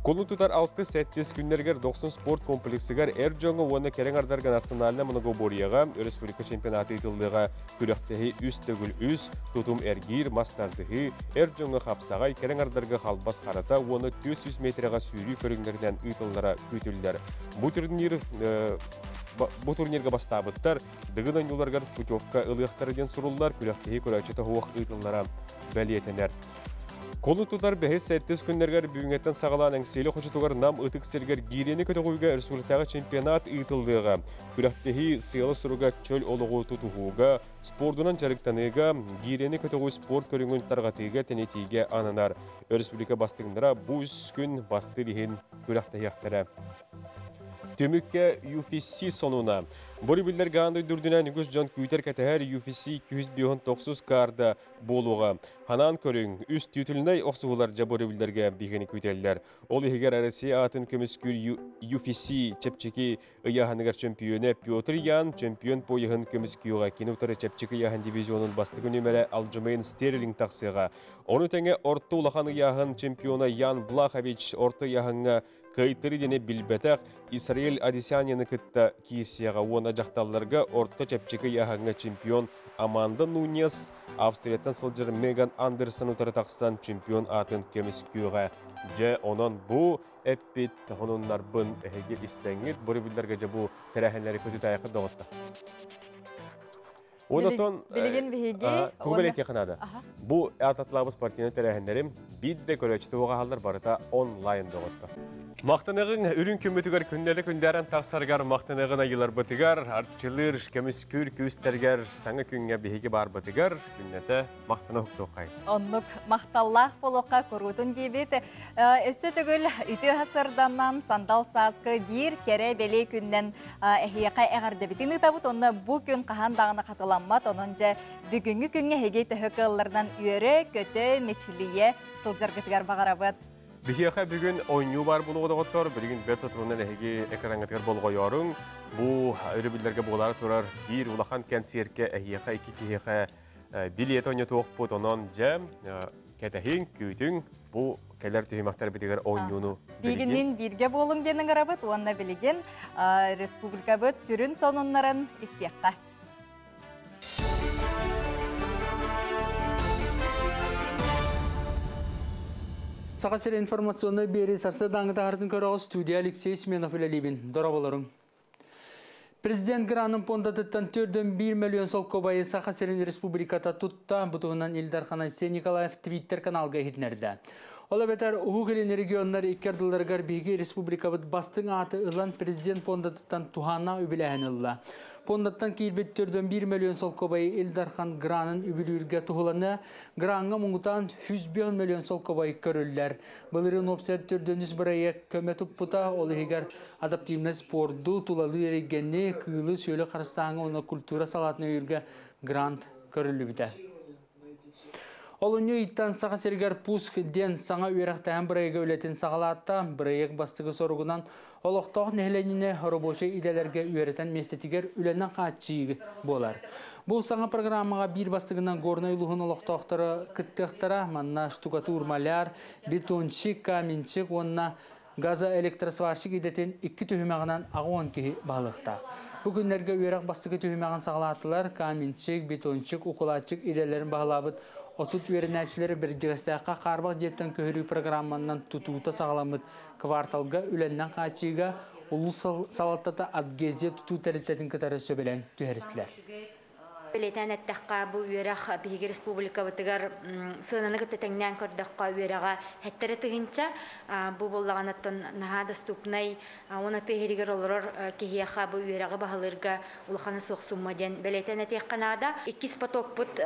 Кулун тутар 6-7 күннэригэр Дохсун спорт комплексыгар эр дьоҥҥо уонна кэрэҥ ардарга национальнай многоборьеҕа республика чемпионата ыытыллыаҕа. Күрэхтэһии үс төгүл үс, тутум эргиир, мас тардыһыы, эр дьоҥҥо хапсаҕай, кэрэҥ ардарга халбас харата уонна 400 метрэҕэ сүүрүү көрүҥнэринэн ыытыллара күүтүллэр. Бу турнир бу турнирга бастаабыттар Дыгын оонньууларыгар путевка ылыахтара диэн суруллар, күрэхтэһии көрөөччүтэ суох ыытыллара бэлиэтэнэр. Кулун тутар бэһис-сэттис күннэригэр бүгүҥҥэттэн саҕалаан Эҥсиэли хочотугар Нам ытык сиригэр гиирэни көтөҕүүгэ республикатааҕы чемпионат ыытыллыаҕа. Күрэхтэһии сыала-соруга чөл олоҕу тутуһууга, спордунан дьарыктаныыга, гиирэни көтөҕүү спорт көрүҥүн тарҕатыыга, тэнитиигэ ананар. Республика бастыҥнара бу үс күн бастыыр иһин күрэхтэһиэхтэрэ. Түмүккэ UFC сонуна. Бу биллэр аан дойду үрдүнэн үгүс дьон күүтэр-кэтэһэр UFC 259 карда буолуоҕа. Ханаан көрүҥ, үс титульнай охсуһуулар дьэ бу биһигини күүтэллэр. Ол иһигэр Россия аатын көмүскүүр UFC чэпчэки ыйааһыныгар чемпионэ Петр Ян чемпион пояһын көмүскүөҕэ. Кини утары чэпчэки ыйааһын дивизионун бастакы нүмерэ Алджамейн Стерлинг тахсыаҕа. Ону тэҥэ орто улахан ыйааһын чемпиона Ян Блахович орто ыйааһыҥҥа кыайтары диэни билбэтэх Исраиль Адесаньяны кытта киирсиэҕэ уонна дьахталларга орто чэпчэки ыйааһыҥҥа чемпион Аманда Нуньес Австрияттан сылдьар Меган Андерсон утары тахсан чемпион аатын көмүскүөҕэ. Дьэ, онон бу эппит хонуннарбын эһиги истэҥҥит, бу өрөбүллэргэ дьэ бу тэрээһиннэри көтүтээйэххит доҕотто. Онотон билигин биһиги тугу бэлиэтиэххэ наада. Бу аататлаабыт спортивнай тэрээһиннэрим биир да көрөөччү туоҕаһаллар барыта онлайн доҕотто. Махтаныгын үрүн күммүтүгэр күннэри күндээрэн тахсарыгар махтаныгын айыларбытыгар, арчылыыр, көмүскүүр күүстэргэр, саҥа күҥҥэ биһиги баарбытыгар күннэтэ махтана уһуктуоххай. Оннук махталлаах болуохха куруутун диэбит. Өссө төгүл үтүө сырданнан сандал сааскы биир кэрэ бэлиэ күннэн эһиэхэ эҕэрдэбитин ыытабыт. Онно бу күн хаһан даҕаны хатыламмат. Онон дьэ бүгүҥҥү күҥҥэ эһиги төһө кыалларынан үөрэ, көтө, мичилийэ сылдьаргытыгар баҕарабыт. Биһиэхэ бүгүн оонньуу баар буолуоҕа доҕоттор. Билигин бэрт соторунан эһиги экраҥҥытыгар болҕойооруҥ. Бу өрөбүллэргэ буолаары турар биир улахан кэнсиэркэ эһиэхэ икки киһиэхэ билиэт оонньотуохпут. Онон дьэ кэтэһиҥ, күүтүҥ. Бу кэлэр түһүмэхтэрбитигэр оонньууну билигин бииргэ буолуҥ диэн ыҥырабыт уонна билигин республикабыт сүрүн сонуннарын истиэххэ. Саха сирэ информационнай биэрии сарсыардааҥҥы таһаартын көрөҕө студия Алексей Сменов үлэлиибин. Дорооболоруҥ. Президент гранын пуондатыттан 4,1 миллион солкуобайы Саха сирин республиката тутта, бу туһунан Ил Дархан Айсен Николаев Твиттер каналга иһитиннэрдэ. Ол эбэтэр Уһук Илин регионнар икки ардыларыгар биһиги республикабыт бастыҥ ааты ылан президент пуондатыттан туһааннаах үбүлээһин ылла. Пуондаттан киирбит 4,1 миллион солкуобайы Ил Дархан гранын үбүлүүргэ туһуланыа, граҥҥа муҥутаан 105 миллион солкуобай көрүллэр. Былырыын уопсай 403 бырайыак көмө туппута, ол иһигэр адаптивнай спорду, тулалыыр эйгэни, кыылы-сүөлү харыстааһыҥҥа уонна культура салаатын өйүүргэ грант көрүллүбүтэ. Олунньу ыйтан Саха сиригэр Пуск диэн саҥа үөрэхтээһин бырайыага үлэтин саҕалаата. Бырайыак бастакы соругунан олохтоох нэһилиэнньэни рабочай идэлэргэ үөрэтэн миэстэтигэр үлэнэн хааччыйыы буолар. Бу саҥа программаҕа биир бастыгынан Горнай улууһун олохтоохторо кыттыахтара. Манна штукатур, маляр, бетонщик, каменщик уонна газоэлектросварщик идэтин икки түһүмэҕинэн 80 киһи баһылыктаах. Бу күннэргэ үөрэх бастакы түһүмэҕин саҕалаатылар. Каменщик, бетонщик, укулаатчик идэлэрин баһылаабыт 30 үөрэнээччилэри Бэрдьигэстээххэ хаарбах дьиэттэн көһөрүү программанан тутуута саҕаламмыт кварталга үлэннэн хааччыйыыга улуус салалтата адгезия тутуу тэрилтэтин кытары сөбүлэҥ түһэристилэр. Бэлиэтээн эттэххэ, бу үөрэх биһиги республикабытыгар сыананы кытта тэҥнээн көрдөххө үөрэҕэ хэттэрэ тыһыынча. Бу буоллаҕынаттан наһаа доступнай уонна тыа иһигэр олорор киһиэхэ бу үөрэҕи баһылыырга улахана суох сумма диэн бэлиэтээн этиэххэ наада. Иккис потокпут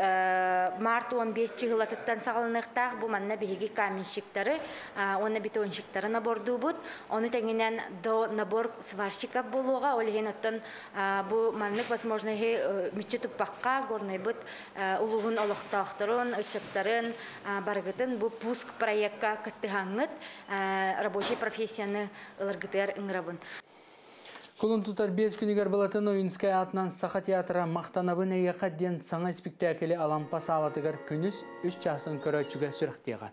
март 15 чыһылатыттан саҕаланыахтаах. Бу манна биһиги каменщиктары уонна бетонщиктары набордуубут. Ону тэҥинэн до набор сварщиков буолуоҕа. Ол иһин оттон бу маннык возможноһы мүччү туппакка Горнайбыт улууһун олохтоохторун, ыччаттарын барыгытын бу пуск проекка кыттыһаҥҥыт рабочий профессияны ыларгытыгар ыҥырабын. Кулун тутар биэс күнүгэр Былатын Ойуунскай аатынан Саха театра Махтанабын эйиэхэ диэн саҥа испиктээкили Алампа саалатыгар күнүс үс чаастан көрөөччүгэ сүрэхтиэҕэ.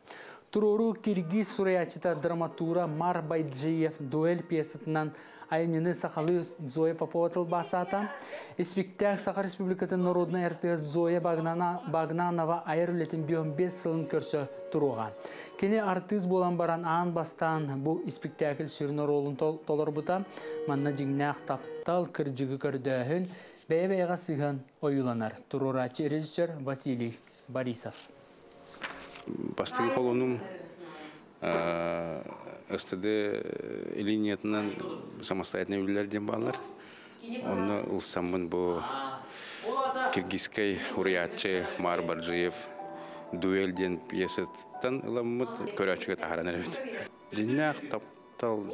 Туруоруу киргиз суруйааччыта драматура Мар Байджиев дуэль пьесатынан айымньыны сахалыы Зоя Попова тылбаасаата. Испиктээк Саха Республикатын норуодунай артыыһа Зоя Багнанова айар үлэтин 15 сылын көрсө туруоҕа. Кини артыыс буолан баран аан бастаан бу испиктээкил сүрүн оруолун толорбута. Манна дьиҥнээх таптал, кырдьыгы көрдөөһүн, бэйэ-бэйэҕэ сыһыан ойууланар. Туруорааччы режиссер Василий Борисов. Бастакы холонум СТД линиятынан самостоятельно үлэлэр диэн бааллар. Онно ылсаммын бу киргизскэй уруйааччы Мар Барджиев «Дуэль» диэн пьесаттан ыламмыт көрөөччүгэ таһааран эрэбит. Дьиҥнээх таптал,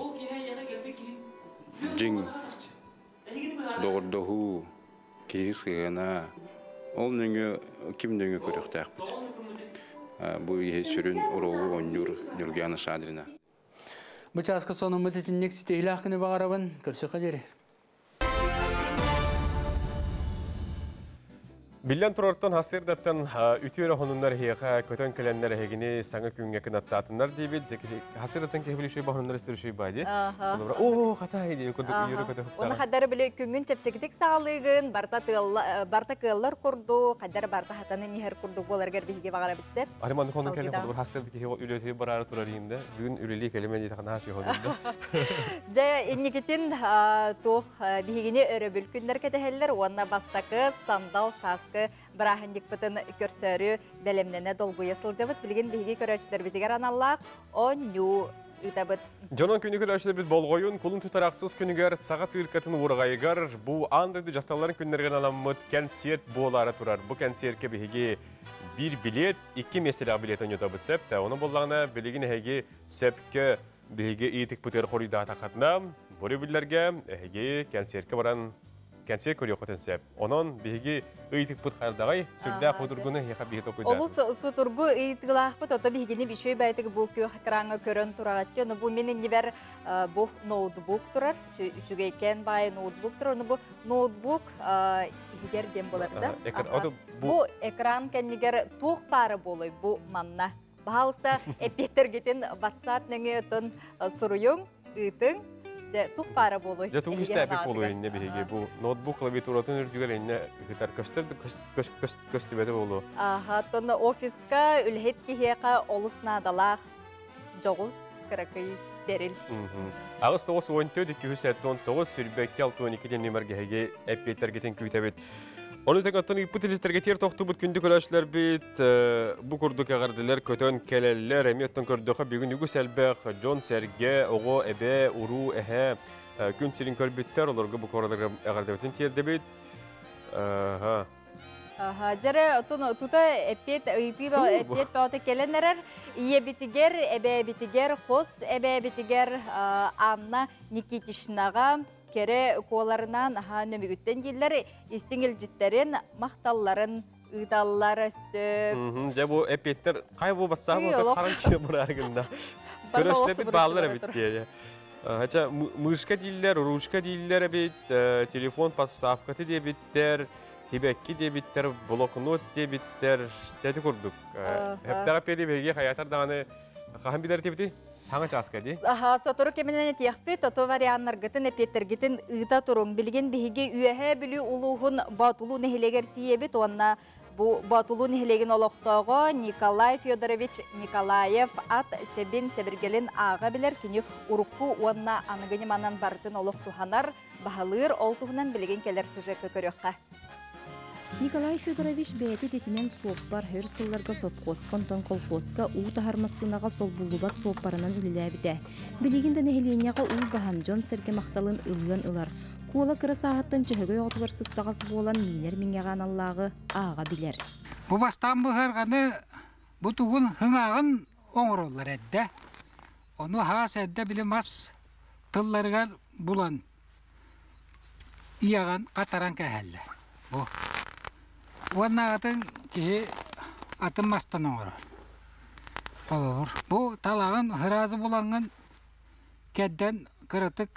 дьиҥ доҕордоһуу, киһи сыһыана, ол нөҥүө ким нөҥүө көрүөхтээхпит. Бу иһи сүрүн оруолу оонньуур Нюргиана Шадрина. Бу чааска сонуммут итинник ситиһилээх күнү баҕарабын. Көрсүөххэ диэри. Биллэн турартан хасырдаттан үтүөрэ хонуннар эһиэхэ көтөн кэлэннэр эһигини саҥа күҥҥэ кынаттаатыннар диэбит. Хасырдаттан киһи билишүй баһыннар истер баа ди. Оо, хатай дии курдук үөрэ көтө Оны хаддар били күнгүн чэпчэкитик саҕалыыгын, барта тыалла барта кыаллар курдук, хаддар барта хатанын иһэр курдук буоларгар биһиги баҕара биттер. Ары маннык хонун кэлэн холобур хасырды киһи үлөтү бараары турар иинде. Бүгүн үлэлии кэлеме дии тахана хачы хонунда. Дьэ, инникитин туох биһигини өрөбүл күннэр кэтэһэллэр уонна бастакы сандал сааскы бырааһынньыкпытын көрсөөрү бэлэмнэнэ долгуйа сылдьабыт. Билигин биһиги көрөөччүлэрбитигэр аналлаах оонньуу ыытабыт. Дьонон күнү көрөөччүлэрбит болҕойун кулун тутар ахсыс күнүгэр саха циркатын уораҕайыгар бу аан дойду дьахталларын күннэригэр анаммыт кэнсиэрт буолаары турар. Бу кэнсиэркэ биһиги биир билиэт, икки миэстэлээх билиэт оонньотобут сөп. Оны боллаҕына билигин эһиги сөпкө биһиги ыйытыкпытыгар хоруйдаатаххытына, бу биллэргэ эһиги кэнсиэркэ баран кэнсиэр көрүөххүтүн сөп. Онон биһиги ыйытыкпыт хардаҕай сүрдээх судургуну эһиэхэ биһи толкуйдаатыбыт. Олус судургу ыйытыылаахпыт, ото биһигини үчүгэй баайтык бу күөх экраҥҥа көрөн тураҕатчы. Ону бу мин иннибэр бу ноутбук турар, үчүгэйкээн баай ноутбук турар. Ону бу ноутбук иһигэр диэн буолар да. Бу экран кэннигэр туох баара буолуой бу манна? Баһаалыста эппиэттэргитин WhatsApp нөҥүө отон суруйуҥ, ыытыҥ. Дьэ, тух баара буолуой? Дьэ, тугу истээпик буолуой иннэ биһиги бу ноутбук клавиатуратын үрдүгэр иннэ ыытар көстөр да көстүбэтэ буолуо. Аха, оттон офиска үлэһит киһиэхэ олус наадалаах дьоҕус кыракый тэрил. 8 9 14 279 22 62 диэн нүмергэ эппиэттэргитин күүтэбит. Ону тэҥэ оттон ыыппыт илистэргэ тиэр тохтубут күндү көрөөччүлэрбит бу курдук эҕэрдэлэр көтөн кэлэллэр. Эмиэ оттон көрдөхө бүгүн үгүс элбэх дьон-сэргэ, оҕо, эбэ, уруу, эһэ күн сирин көрбүттэр. Олорго бу кораларга эҕэрдэбитин тиэрдэбит. Аха. Аха, дьэрэ отон тута эппиэт ыйытыы эппиэт бөҕөтө кэлэн эрэр. Ийэбитигэр, эбээбитигэр, хос эбээбитигэр Анна Никитичнаҕа кэрэ куоларынан аха нөмүгүттэн дииллэр истиҥ илдьиттэрин, махталларын ыыталлар сөп. Дьэ бу эппиэттэр хай бу бассаап харан киирэ барар гынна. Көрөслөбүт бааллар эбит диye. Хача мышка дииллэр, ручка дииллэр эбит, телефон подставкаты диэбиттэр, тибэкки диэбиттэр, блокнот диэбиттэр, тэти курдук. Хэптэҕэ педи биһиги хаятар даҕаны хаһан билэр этибити? Хаҥа чааска ди. Аха, сотору кэминэн этиэхпит, ото варианнаргытын, эппиэттэргитин ыыта туруҥ. Билигин биһиги Үөһээ Бүлүү улууһун Боотулуу нэһилиэгэр тиийэбит уонна бу Боотулуу нэһилиэгин олохтооҕо Николай Федорович Николаев ат сэбин сэбиргэлин ааҕа билэр кини урукку уонна аныгы ньыманан барытын олох туһанар, баһылыыр, ол туһунан билигин кэлэр сюжекка көрүөххэ. Николай Федорович бэйэтэ идэтинэн суоппар, өр сылларга сопхуоска, онтон колхозка уу таһар массыынаҕа солбуллубат суоппарынан үлэлээбитэ. Билигин да нэһилиэнньэҕэ уу баһан, дьон-сэргэ махталын ылыан ылар. Куола кыра сааһыттан чөһөгөй оҕотугар сыстаҕас буолан, миинэр миҥэҕэ аналлааҕы ааҕа билэр. Бу бастаан быһарҕаны бу тугун хыҥааҕын оҥороллор эрдэ. Ону хаас эрдэ били мас тылларыгар булан ийэҕин хатаран кээһэллэр. Бу. Уоннааҕытын киһи атын мастан оҥорор. Холобур, бу талаҕын сразу булаҥҥын кэрдэн кыратык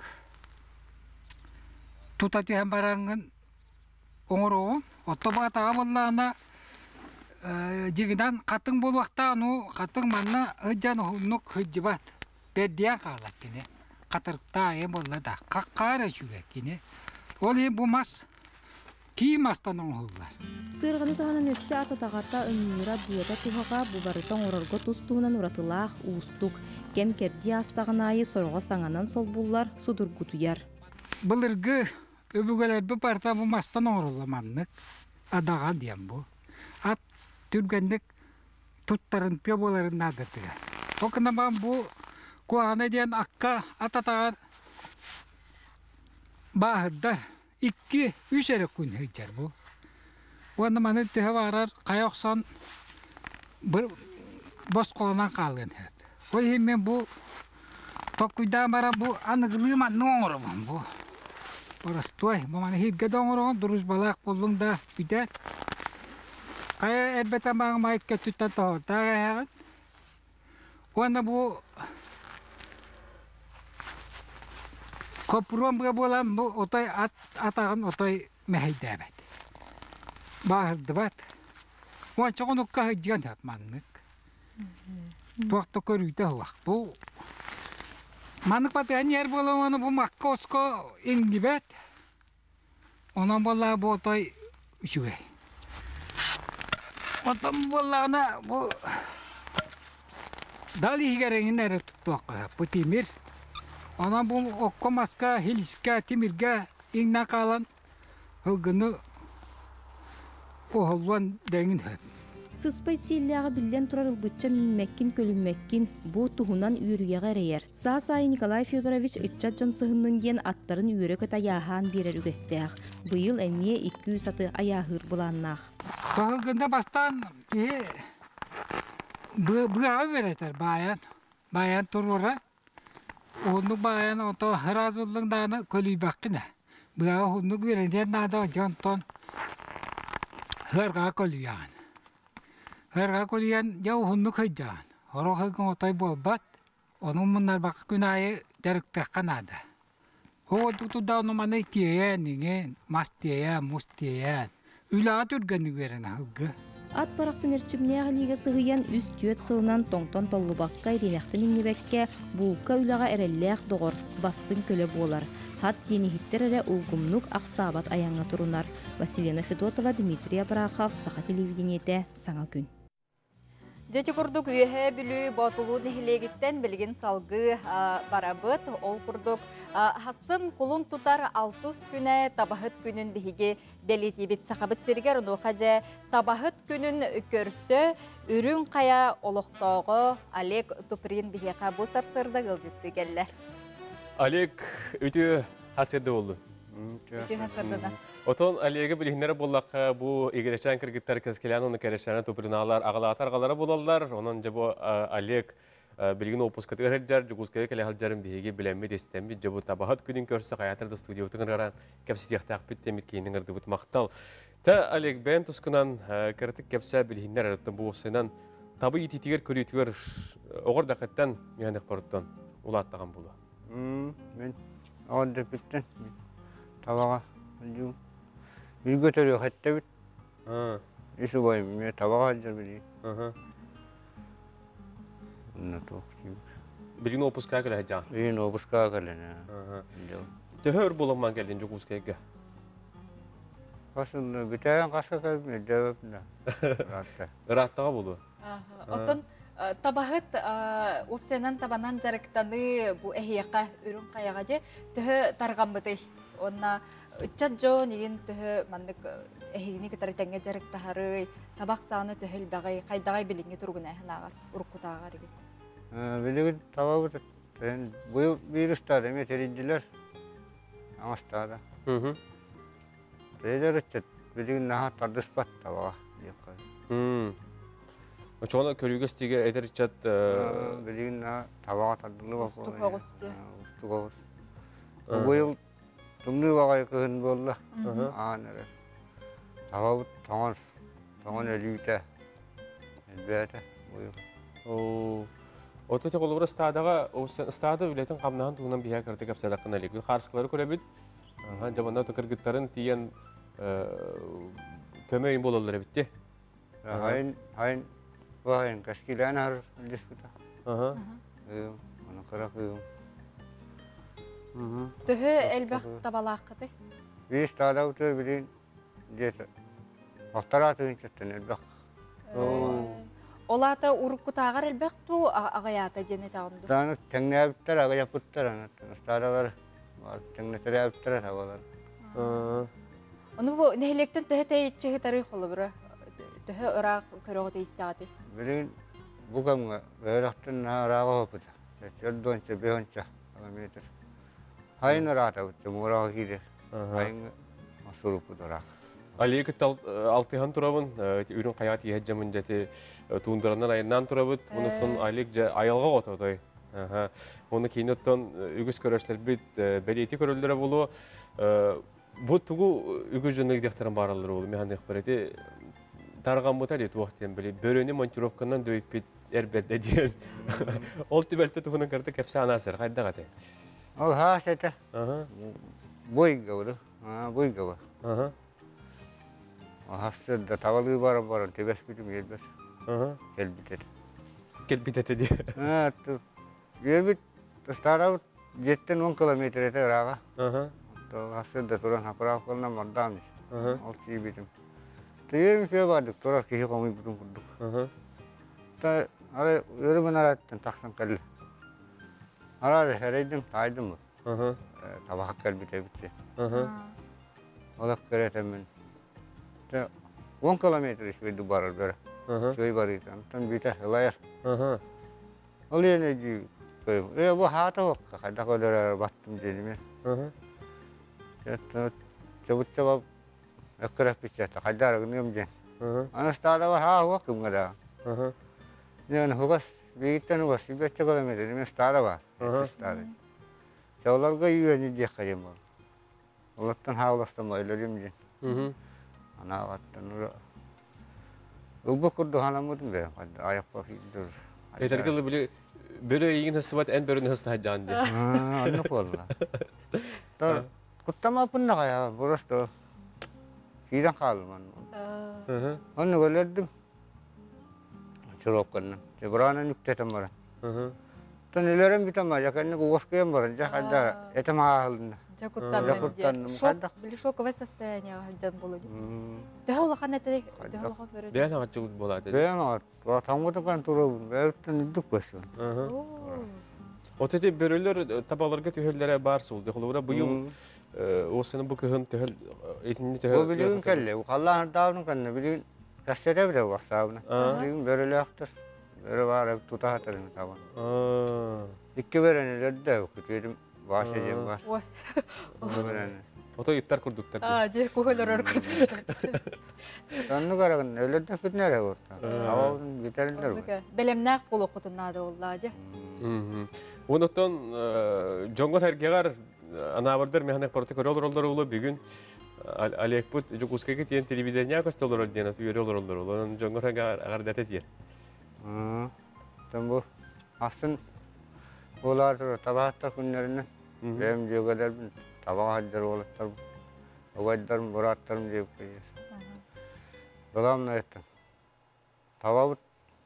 тута түһэн бараҥҥын оҥоруоҕуҥ. Отто бу атаҕа буоллаҕына дьиҥинэн хатыҥ буолуохтаах, ну хатыҥ манна сылдьан уһуннук сылдьыбат. Бэрдийэн хаалар кини. Хатырыктаайа буолла да, хаххаар үчүгэй кини. Ол иһин бу мас кии мастан оҥоһуллар. Сыарҕаны таһынан өссө ат атаҕата, ыҥыыра, быата туһаҕа бу барыта оҥорорго тус-туһунан уратылаах, уустук. Кэм-кэрдии аастаҕын аайы сороҕо саҥанан солбуллар, судургутуйар. Былыргы өбүгэлэрбит барыта бу мастан оҥоруллар маннык. Адаҕа диэн бу. Ат түргэнник туттарымтыа буоларын наадатыгар. Ол гынан баран бу куһаҕана диэн акка ат атаҕар бааһырдар икки үс эрэ күн сылдьар бу. Уонна маны төһө баҕарар хайа охсон босхолонон хаалыан сөп. Ол иһин мин бу толкуйдаан баран бу аныгылыы маннык оҥоробун бу. Боростуой, бу маны иһиргэ да оҥороҕун, дружбалаах буоллуҥ да бүтэр. Хайа эрбэтэ маҥмай көттүттэн тоһоттоох эһэҕин. Уонна бу хоппуруон быа буолан бу отой ат атаҕын отой мэһэйдээбэт. Бааһырдыбат. Уонча хонукка сылдьыан сөп маннык. Туох да көрүүтэ суох. Бу маннык батыһан иһэр буолан бу макка оско иҥнибэт. Онон буоллаҕа бу отой үчүгэй. Оттон буоллаҕына бу дал иһигэр эҥин эрэ туттуохха сөп. Бу тимир. Онон бу окко маска, хилискэ, тимиргэ иҥнэн хаалан Ылгыны оһоллуон дэҥин сөп. Сыспай сиэллээҕи биллэн турар ылбычча мииммэккин-көлүммэккин, бу туһунан үөрүйэҕи эрэйэр. Саас аайы Николай Федорович ыччат дьон сыһыннын диэн аттарын үөрэ-көтө айааһаан биэрэр үгэстээх. Быйыл эмиэ 200 аты айааһыыр былааннаах. Таһылгында бастаан киһи быаҕа үөрэтэр баайан, баайан туруора Уһуннук баайан ото ыраас буллуҥ даҕаны көлүйбэккин ээ. Быаҕа уһуннук үөрэниэн наада дьэ онтон ыарҕаҕа көлүйэҕин. Ыарҕаҕа көлүйэн дьэ уһуннук сылдьаҕын. Сорох ыгыҥ отой буолбат, ону муннарбакка күн аайы дьарыктыахха наада. Ол тутуда ону маны тиэйэн иҥин, мас тиэйэн, мус тиэйэн, үлэҕэ түргэнник үөрэнэ сылгы. Ат барахсан эрчимнээх илиигэ сыһыйан үс-түөрт сылынан тоҥтон толлубакка, ириэнэхтэн иҥнибэккэ, булка үлэҕэ эрэллээх доҕор, бастыҥ көлө буолар. Хат диэн иһиттэр эрэ улгумнук ахсаабат айаҥҥа турунар. Василена Федотова, Дмитрий Абрахов, Саха телевидениетэ, Саҥа күн. Дьэ ити курдук Үөһээ Бүлүү Боотулуу нэһилиэгиттэн билигин салгыы барабыт. Ол курдук хасын кулун тутар алтыс күнэ табаһыт күнүн биһиги бэлиэтиибит Сахабыт сиригэр. Онуоха дьэ табаһыт күнүн көрсө Үрүҥ Хайа олохтооҕо Олег Туприн биһиэхэ бу сарсыарда ыалдьыттыы кэллэ. Олег үтүө хасырды болду. Үтүө хасырдына. Отон Олега билиһиннэрэ буоллахха, бу игирэчээн кыргыттар Кэскилээн уонна Кэрэшээнэ Туприналар аҕалаатар аҕалара буолаллар. Онон дьэ бу Олег билигин уоппускатыгар сылдьар, Дьокуускайга кэлэ сылдьарын биһиги билэммит, истэммит, дьэ бу табаһыт күнүн көрсө хайаатар да студиябытын ыҥыран кэпсэтиэхтээхпит диэммит киинин ыҥырдыбыт махтал. Та Олег бэйэн тускунан кыратык кэпсээ билиһиннэр эрэртэн бу уопсайынан табы иитиитигэр көрүүтүгэр оҕор дакыттан миһанэх барыттан улааттаҕан буолуо. Мин оҕордоппуттан табаҕа сылдьыым. Бииргэ төрүөх эттэбит. Үс убайым эмиэ табаҕа сылдьар билигин. Онно туох диибит. Билигин уоппускаҕа кэлэ сылдьаҕын? Билигин уоппускаҕа кэлэн. Төһө өр буоламман кэллин Дьокуускайга? Хас бүтээн хаска кэлбин өйдөөбөппүн да. Ыраатта. Ырааттаҕа буолуо. Оттон табаһыт уопсайынан табанан дьарыктаныы бу эһиэхэ үрүҥ хайаҕа дьэ төһө тарҕаммытый? Уонна ыччат дьон игин төһө маннык эһигини кытары тэҥҥэ дьарыктаһарый, табах сааны төһө элбэҕий, хайдаҕай билиҥҥи туругунааһын ааҕар, уруккутааҕар игин? Билигин табабыт быйыл биир ыстаада эмиэ тэрийдилэр. Аҥастаада. Эдэр ыччат билигин наһаа тардыспат табаҕа диэххэ. Очоҕуна көрүүгэ истиигэ эдэр ыччат билигин наһаа табаҕа тардыллыбат Устук оҕус дии. Устук оҕус. Быйыл тымныы баҕайы кыһын буолла. Аан эрэ. Табабыт тоҥон, тоҥон өлүүтэ элбээтэ быйыл. Ото те холобура ыстаадаҕа ыстаада үлэтин хамнаһын туһунан биһиэхэ кыратык кэпсээтэххинэ элик. Хаарыскалары көрөбүт. Дьэ манна кыргыттарын тиийэн көмө өйүн буолаллар эбит дии. Хайын хайын баайын кэскилээн аһар илдьиспитэ. Аны кыра кыым. Төһө элбэх табалааххытый? Биир стада утур билин диэт Алтараа тыһыынчаттан элбэх. Ол аата уруккутааҕар элбэх дуу аҕыйаата диэн этэҕин дуу? Дааны тэҥнээбиттэр, аҕыйаппыттар, ыстаадалар тэҥнэтэрээбиттэрэ табалар. Ону бу нэһилиэктэн төһө тэйиччи сытарый холобура? Төһө ыраах көрөҕүт истэҕитий? Билигин бу кэмҥэ бөһүөлэктэн наһаа ырааҕа оһоппута. Төрдүөнчэ, бэһонча километр. Хайын ыраатабыт, муораҕа киирэр. Хайыҥҥа суруппут ыраах. Алия кытта алтыһан турабын, үрүҥ хайаҕа тииһэ дьамын дьэти туундаранан айаннаан турабыт. Онуттан Алик дьэ айылҕа оҕото Оны киин оттон үгүс көрөшлөрбүт бэлиэти көрөллөрө буолуо. Бу тугу үгүс дьоннор диэхтэрин баараллар буолуо. Мен ханыахпар эти тарҕаммыта ли туох диэн били бөрөнү монтировканан дөйүппүт эрбэрдэ диэн. Ол түбэлтэ туһунан карта кэпсээн аасар хайдах этэй? Ол хаас этэ. Буйга буду. Буйга. Хасырда табалыы баран баран түбэспитим үөрбэт. Кэлбит этэ. Кэлбит этэ дии. Үөрбүт ыстаарабыт дьиэттэн 10 километр этэ ырааҕа. Хасырда туран заправкалынан бардаам. Ол тиийбитим. Тиийэрим үчүгэй баардык турар киһи хомуйбутун курдук. Та арай үөрүмэн арааттан тахсан кэллэ. Арай эрэйдим, таайдым. Табаха кэлбит эбит. Олох көрөтөммүн. 10 километр үчүгэйдик барар бөрө. Үчүгэй барыыта. Онтон бүтэ ылайар. Ол иһин өйдүү көрүм. Ээ бу хаата уокка хайдах өлөрөр баттым диэниме. Чобут-чобап өккөрөппүччэ хайда арыгыныам диэн. Анастаадабар хаа уок кымҥа да. Нен хугас бииттен угас сүүбэччэ километр мен стада бар. Стада. Чолорго үйөни диэххэ диэн бол. Олортон хааластам өлөрүм диэн. Анаабаттан ылбыт курдук санаммытым бэйэм айахпа киирдир. Этэргэ били бөрө эйигин хасыбат эн бөрөнү хастаһаджаан диэн. Оннук буолла. Куттамаппын наҕайа просто киирэн хааллым онно. Оннук өлөрдүм. Чуруопканнан. Быраанан үктэтэн баран. Тон өлөрөн бүтэн ба, кэнник уоскуйан баран, дьэ хайда этим ааһылынна. Дьэ куттанным. Шок, били шоковое состояние дьон болу. Төһө улахан этэ, төһө улахан бөрө. Бэйэн аҕаччыбыт буолаат. Бэйэн аҕат. Таҥмытын кан турабын, бэйэбиттэн үрдүк көстөн. От эти бөрөлөр табаларга түһэллэрэ бар суол. Холобура быйыл осыны бу кыһын төһөл этинни төһө. Бу билигин кэллэ. Халлаан даабын канна билигин кассета биле ваксаабына. Билигин бөрөлөөхтөр. Бөрө баар тута хатарын табан. Икки бөрөнүлөр да күтүөдүм Вася диэн бар. Ой. Ото ыттар курдуктар. Аа, же кухолорор курдуктар. Оннук арагын өлөрдө бүтнere борта. Табабын бүтерилер. Белемнәк болу кутуннада олла же. Онотон жоңгор хергегар анабардар механек порты көрөлөр олор улу бүгүн Олег бут Жукускайга тиен телевидение көстөлөр диэн үйөрө олороллор. Онон жоңгор хергегар агар дәтет ер. Тон бу астын олар табааттар күннеринен бэйэм дьүөгэлэрбин табаҕа сылдьар уолаттарбын убайдарым бырааттарым диэбит кыйыыр. Главное это табабыт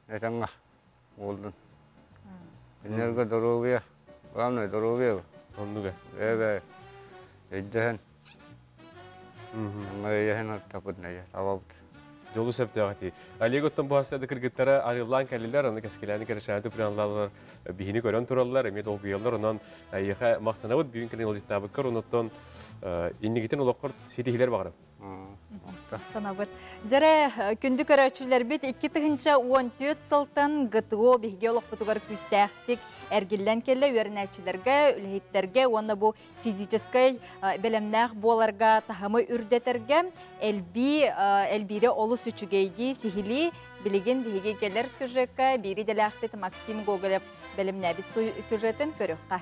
этэҥҥэ уолдун. Кинилэргэ доруобуйа, главное доруобуйа. Оннуга. Бэйэ өйдөһөн, өйдөһөн артапыт табабыт. Жолу сөптөөх Олег оттон бу хастады кыргыттара арыллаан кэллилэр, аны кэскилээни кэрэшээнти пыраллалар биһини көрөн тураллар, эми долгуйаллар, онон айыха мактанабыт бүгүн кэлин ылжыттаабыккар, онуттан иннигитин олоххор ситиһилер багарабыт. Танабыт. Жаре күндү көрөөчүлэрбит 2014 сылтан ГТО биһиги олохпутугар күүстээхтик эргиллэн келле үөрэнээччилэргэ, үлэһиттерге, уонна бу физическэй белемнээх буоларга таһымы үрдетерге элби элбире олус үчүгэйди сихили билигин биһиги келер сюжетка бири делээхтит Максим Гоголев белемнээбит сюжетин көрүөххэ.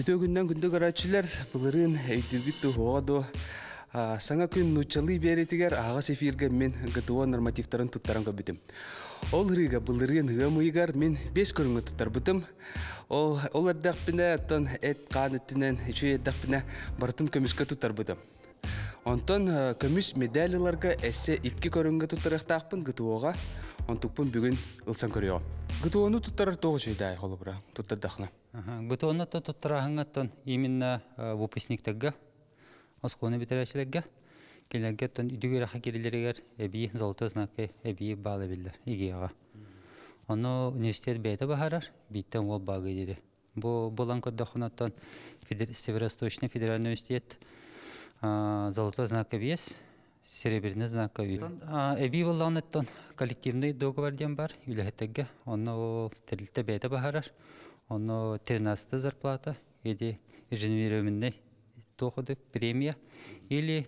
Үтө күннен күндө көрәчилер былырын өйдүгүт туһуга до саңа күн нучалы беретигер ағас эфирге мен ГТО нормативтарын туттаран көбүтүм. Ол рыга былырын ыгамыйгар мен 5 көрүнгө туттарбытым. Ол ол эрдәкпине аттан эт каан үттүнен үчүй эрдәкпине барытын көмүскө туттарбытым. Онтон көмүс медалиларга эссе 2 көрүнгө туттарыктаакпын ГТОга. Онтукпун бүгүн ылсан көрүө. ГТОну туттарар тоғы шөйдәй холобура туттардахна. ГТОну туттарахыңаттан именно выпускниктарга, осконы битерәчиләргә, киләргә тон үдүгер хакириләргә эби золотой знакы эби балы биллер игега. Оны университет бәйте бахарар, биттен ол багы диде. Бу булан көддөхүнаттан Северо-Восточный федеральный университет золотой знак вес, серебряный знак вес. Эби булланаттан коллективный договор ден бар, үләһәттәгә, оны терилте бәйте бахарар. Оны 13 зарплата или еженедельный доходы, премия или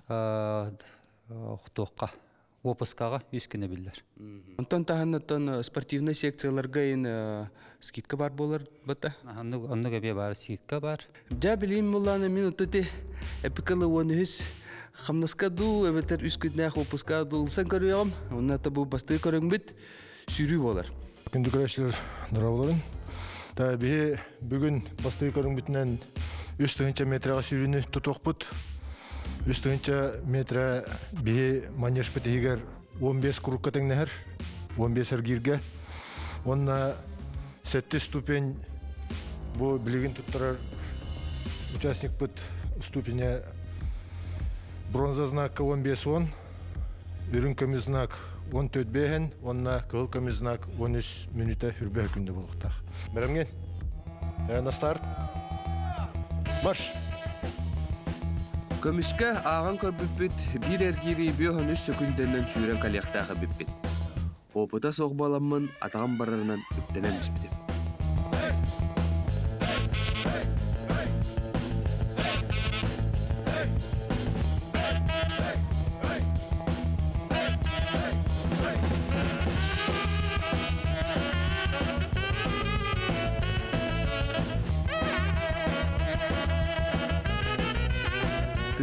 тоққа, отпускаға үс күнө биллер. Онтон таһаннаттан спортивный секцияларга ин скидка бар болар бата? Оннуга бе бар, скидка бар. Жа билим мулланы мен ототи эпикалы уон үс хамнаска ду эбетер үс күннәх отпуска дулсан көрүөм. Онна та бу басты көрөңбүт сүүрүү болар. Күндү көрөчүлөр дора боларын. Та биһи бүгүн бастакы көрүҥмүтүнэн 3 метрға сүүрүүнү тутуохпут. 3 метр биһи манежпыт иһигэр 15 курукка тэҥнэһэр, 15 эргииргэ. Уонна 7 ступень бу билигин туттарар участникпыт ступеня бронза знакка 15 он, үрүҥ көмүс знак 14 бэһэн, уонна кыһыл көмүс знак 13 мүнүүтэ хүрбэ күндө буолуохтаах. Бэлэмҥин? На старт. Марш! Көмүскэ ааҕан көрбүппүт биир эргиири 53 сөкүүндэнэн сүүрэн кэлиэхтээх эбиппит. Опыта суох буоламмын атаҕым барарынан үктэнэн испитим.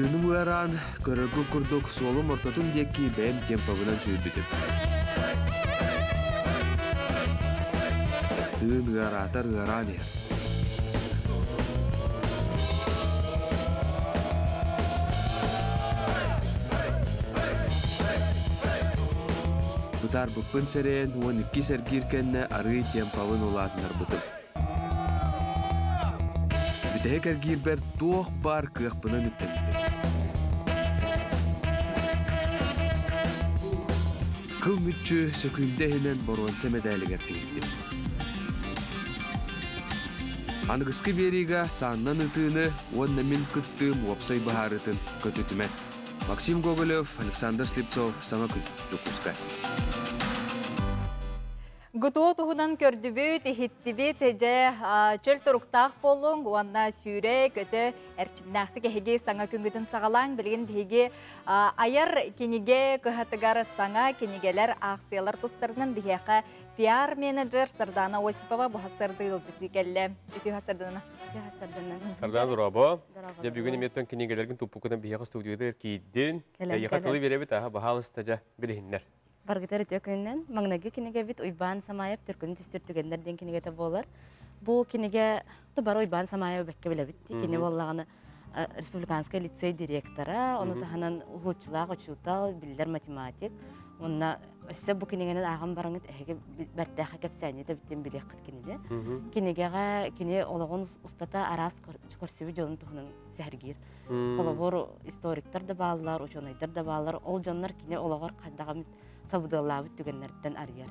Тыыным ыараан, көрөргүт курдук суолум ортотун диэки бэйэм темпобунан сүүрбүтүм. Тыын ыараатар ыараан иһэр. Бытаарбыппын сэрэйэн 12 сэргиир кэннэ арыый темпабын улаатыннарбытым. Бүтэһик эргиирбэр туох баар кыахпынан үктэммитим. Кыл мүччү сөкүүндэ иһинэн боруонса мэдээлигэр тигистим. Аныгыскы биэриигэ сааннан ытыыны уонна мин кыттыым уопсай быһаарыытын көтүтүмэ. Максим Гоголев, Александр Слепцов, Саҥа күн, Дьокуускай. ГТО туһунан көрдүбүт, иһиттибит, дьэ чөл туруктаах буолуҥ уонна сүүрэ, көтө эрчимнээхтик эһиги саҥа күҥҥүтүн саҕалааҥ. Билигин биһиги айар кинигэ кыһатыгар саҥа кинигэлэр, аахсыйалар тустарынан биһиэхэ пиар-менеджер Сардана Осипова бу сырды ыалдьытыы кэллэ. Үтүө Сардана. Сардана дорообо. Дьэ бүгүн эмиэттэн кинигэлэргин туппуккутун биһиэхэ студиятыгар киирдин. Эйиэхэ тылы биэрэбит, аха баһаалыста дьэ билиһиннэр. Баргытар үтүө күнүнэн маҥнайгы кинигэбит Уйбаан Самаев Түркүнү түстүр түгэннэр диэн кинигэтэ буолар. Бу кинигэ бары Уйбаан Самаев бэккэ билэбит. Кини буоллаҕына республиканскай лицей директора, ону таһынан уһууччулаах учуутал, биллэр математик. Уонна өссө бу кинигэнэн ааҕан бараҥыт эһиги бэртээхэ кэпсээни тэбиттин билиэххит кинини. Кинигэҕэ кини олоҕун устата араас көрсүбүт дьонун туһунан сэһэргиир. Холобур, историктар да бааллар, учуонайдар да бааллар. Ол дьоннор кини олоҕор хайдаҕа сабыдыаллаабыт түгэннэртэн арыйар.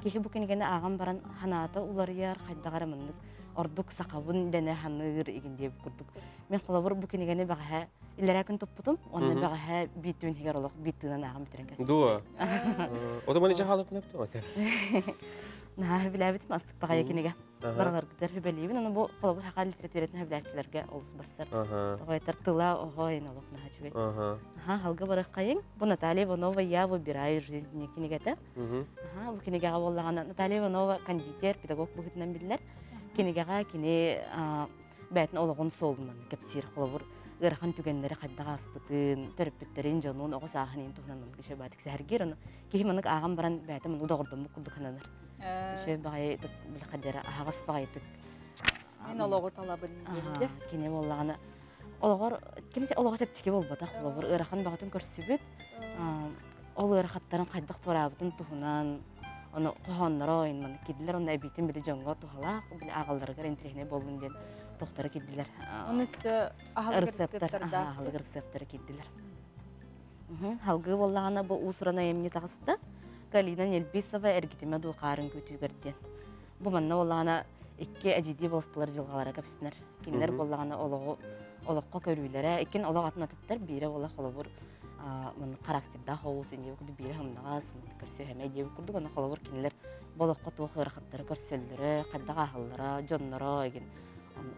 Киһи бу кинигэни ааҕан баран ханаата уларыйар, хайдаҕа эрэ маннык ордук сахабын дэнэ ханыыр игин диэбит курдук. Мен холобур бу кинигэни бэҕэһээ иллэрээ күн туппутум, уонна бэҕэһээ биир түүн иһигэр олох биир тыынан ааҕан бүтэрэн кэспитим. Дуо? Ото маны жахалык нэптэ Наһаа билээбитим астык баҕайы кинигэ. Бараларгытар хүбэлиибин, аны бу холобур хаха литературатын хүбэлээччилэргэ олус барсар. Тоҕойтар тыла оһойын олох наһаа үчүгэй. Аха, халга барыаххайыҥ. Бу Наталья Иванова «Я выбираю жизнь» кинигэтэ. Аха, бу кинигэҕэ буоллаҕына Наталья Иванова кондитер, педагог быһыытынан биллэр. Кинигэҕэ кини бэйэтин олоҕун суолунан кэпсиир холобур ыарахан түгэннэри хайдах ааспытын, төрөппүттэрин, дьонун, оҕо сааһын иһин туһунан маннык үчүгэй баҕайытык сэһэргиир. Ону киһи маннык ааҕан баран бэйэтэ маннык доҕордоммут курдук сананар. Үчүгэй баҕайытык били хадьара аһаҕас баҕайытык Мин олоҕу талабын диэбитэ. Кини буоллаҕына олоҕор кини олоҕо чэпчэки буолбатах холобур ыарахан бөҕөтүн көрсүбүт ол ыарахаттарын хайдах туораабытын туһунан ону хоһоонноро маннык киирдилэр онно эбиитин били дьоҥҥо туһалаах били ааҕалларыгар интэриэһинэй буоллун диэн тохторо киирдилэр Оны өссө аһылык рецептар аһылык рецептара киирдилэр. Халгыы буоллаҕына бу уус-уран айымньы таҕыста. Галина Нельбисова эргитимэ дуу хаарын күүтүүгэр диэн. Бу манна буоллаҕына икки эдьиийдии буолстулар дьылҕалара кэпсэнэр. Кинилэр буоллаҕына олоҕу олоххо көрүүлэрэ, иккин олох атын атыттар биирэ буола холобур маннык характердаах оҕус инньэ курдук биирэ һымнаҕас көрсүһэмэй диэбит курдук аны холобур кинилэр бу олоххо туох ыарахаттары көрсөллөрө, хайдах ааһаллара, дьонноро игин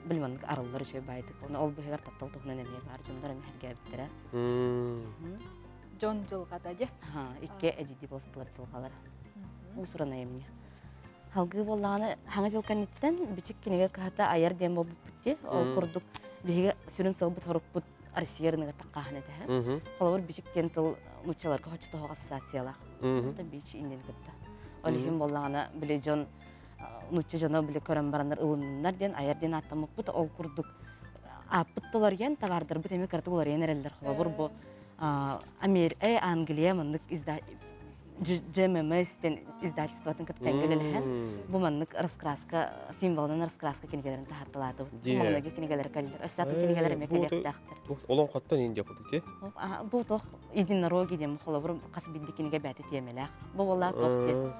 били маннык арыллар үчүгэй баайдык. Оны ол быһыгар таптал туһунан эмиэ баар дьоннор эмиэ сэргээбиттэрэ. Дьон дьылҕата дьэ. Икки эдьиийдии буолстулар дьылҕалара. Уус-уран айымньы. Халгыы буоллаҕына хаҥа дьыл кэнниттэн бичик кинигэ кыһата айар диэн буолбуппут дии. Ол курдук биһиги сүрүн сылбыт хорукпут Россия рыногар таххааһын этэ. Холобур бичик диэн тыл нууччаларга хоччотоһох ассоциациялаах. Бич иннин кытта. Ол иһин буоллаҕына били дьон нуучча дьоно били көрөн бараннар ылынныннар диэн айар диэн ааттаммыппыт. Ол курдук ааппыт толарыйан, товардарбыт эмиэ кыратык уларыйан эрэллэр. Холобур, бу Амер, Англия маннык GMMS диэн издательствотын кытта тэҥҥэ үлэлэһэн, бу маннык раскраска, символынан раскраска кинигэлэрин таһаарталаатыбыт. Бу маҥнайгы кинигэлэр кэллэр. Өссө атын кинигэлэр эмиэ кэлиэхтээхтэр. Олоҥхоттон Индия курдук дии. Бу туох единороги диэн холобур хас биирдии кинигэ бэйэтэ тиэмэлээх. Бу буоллаа туох диэн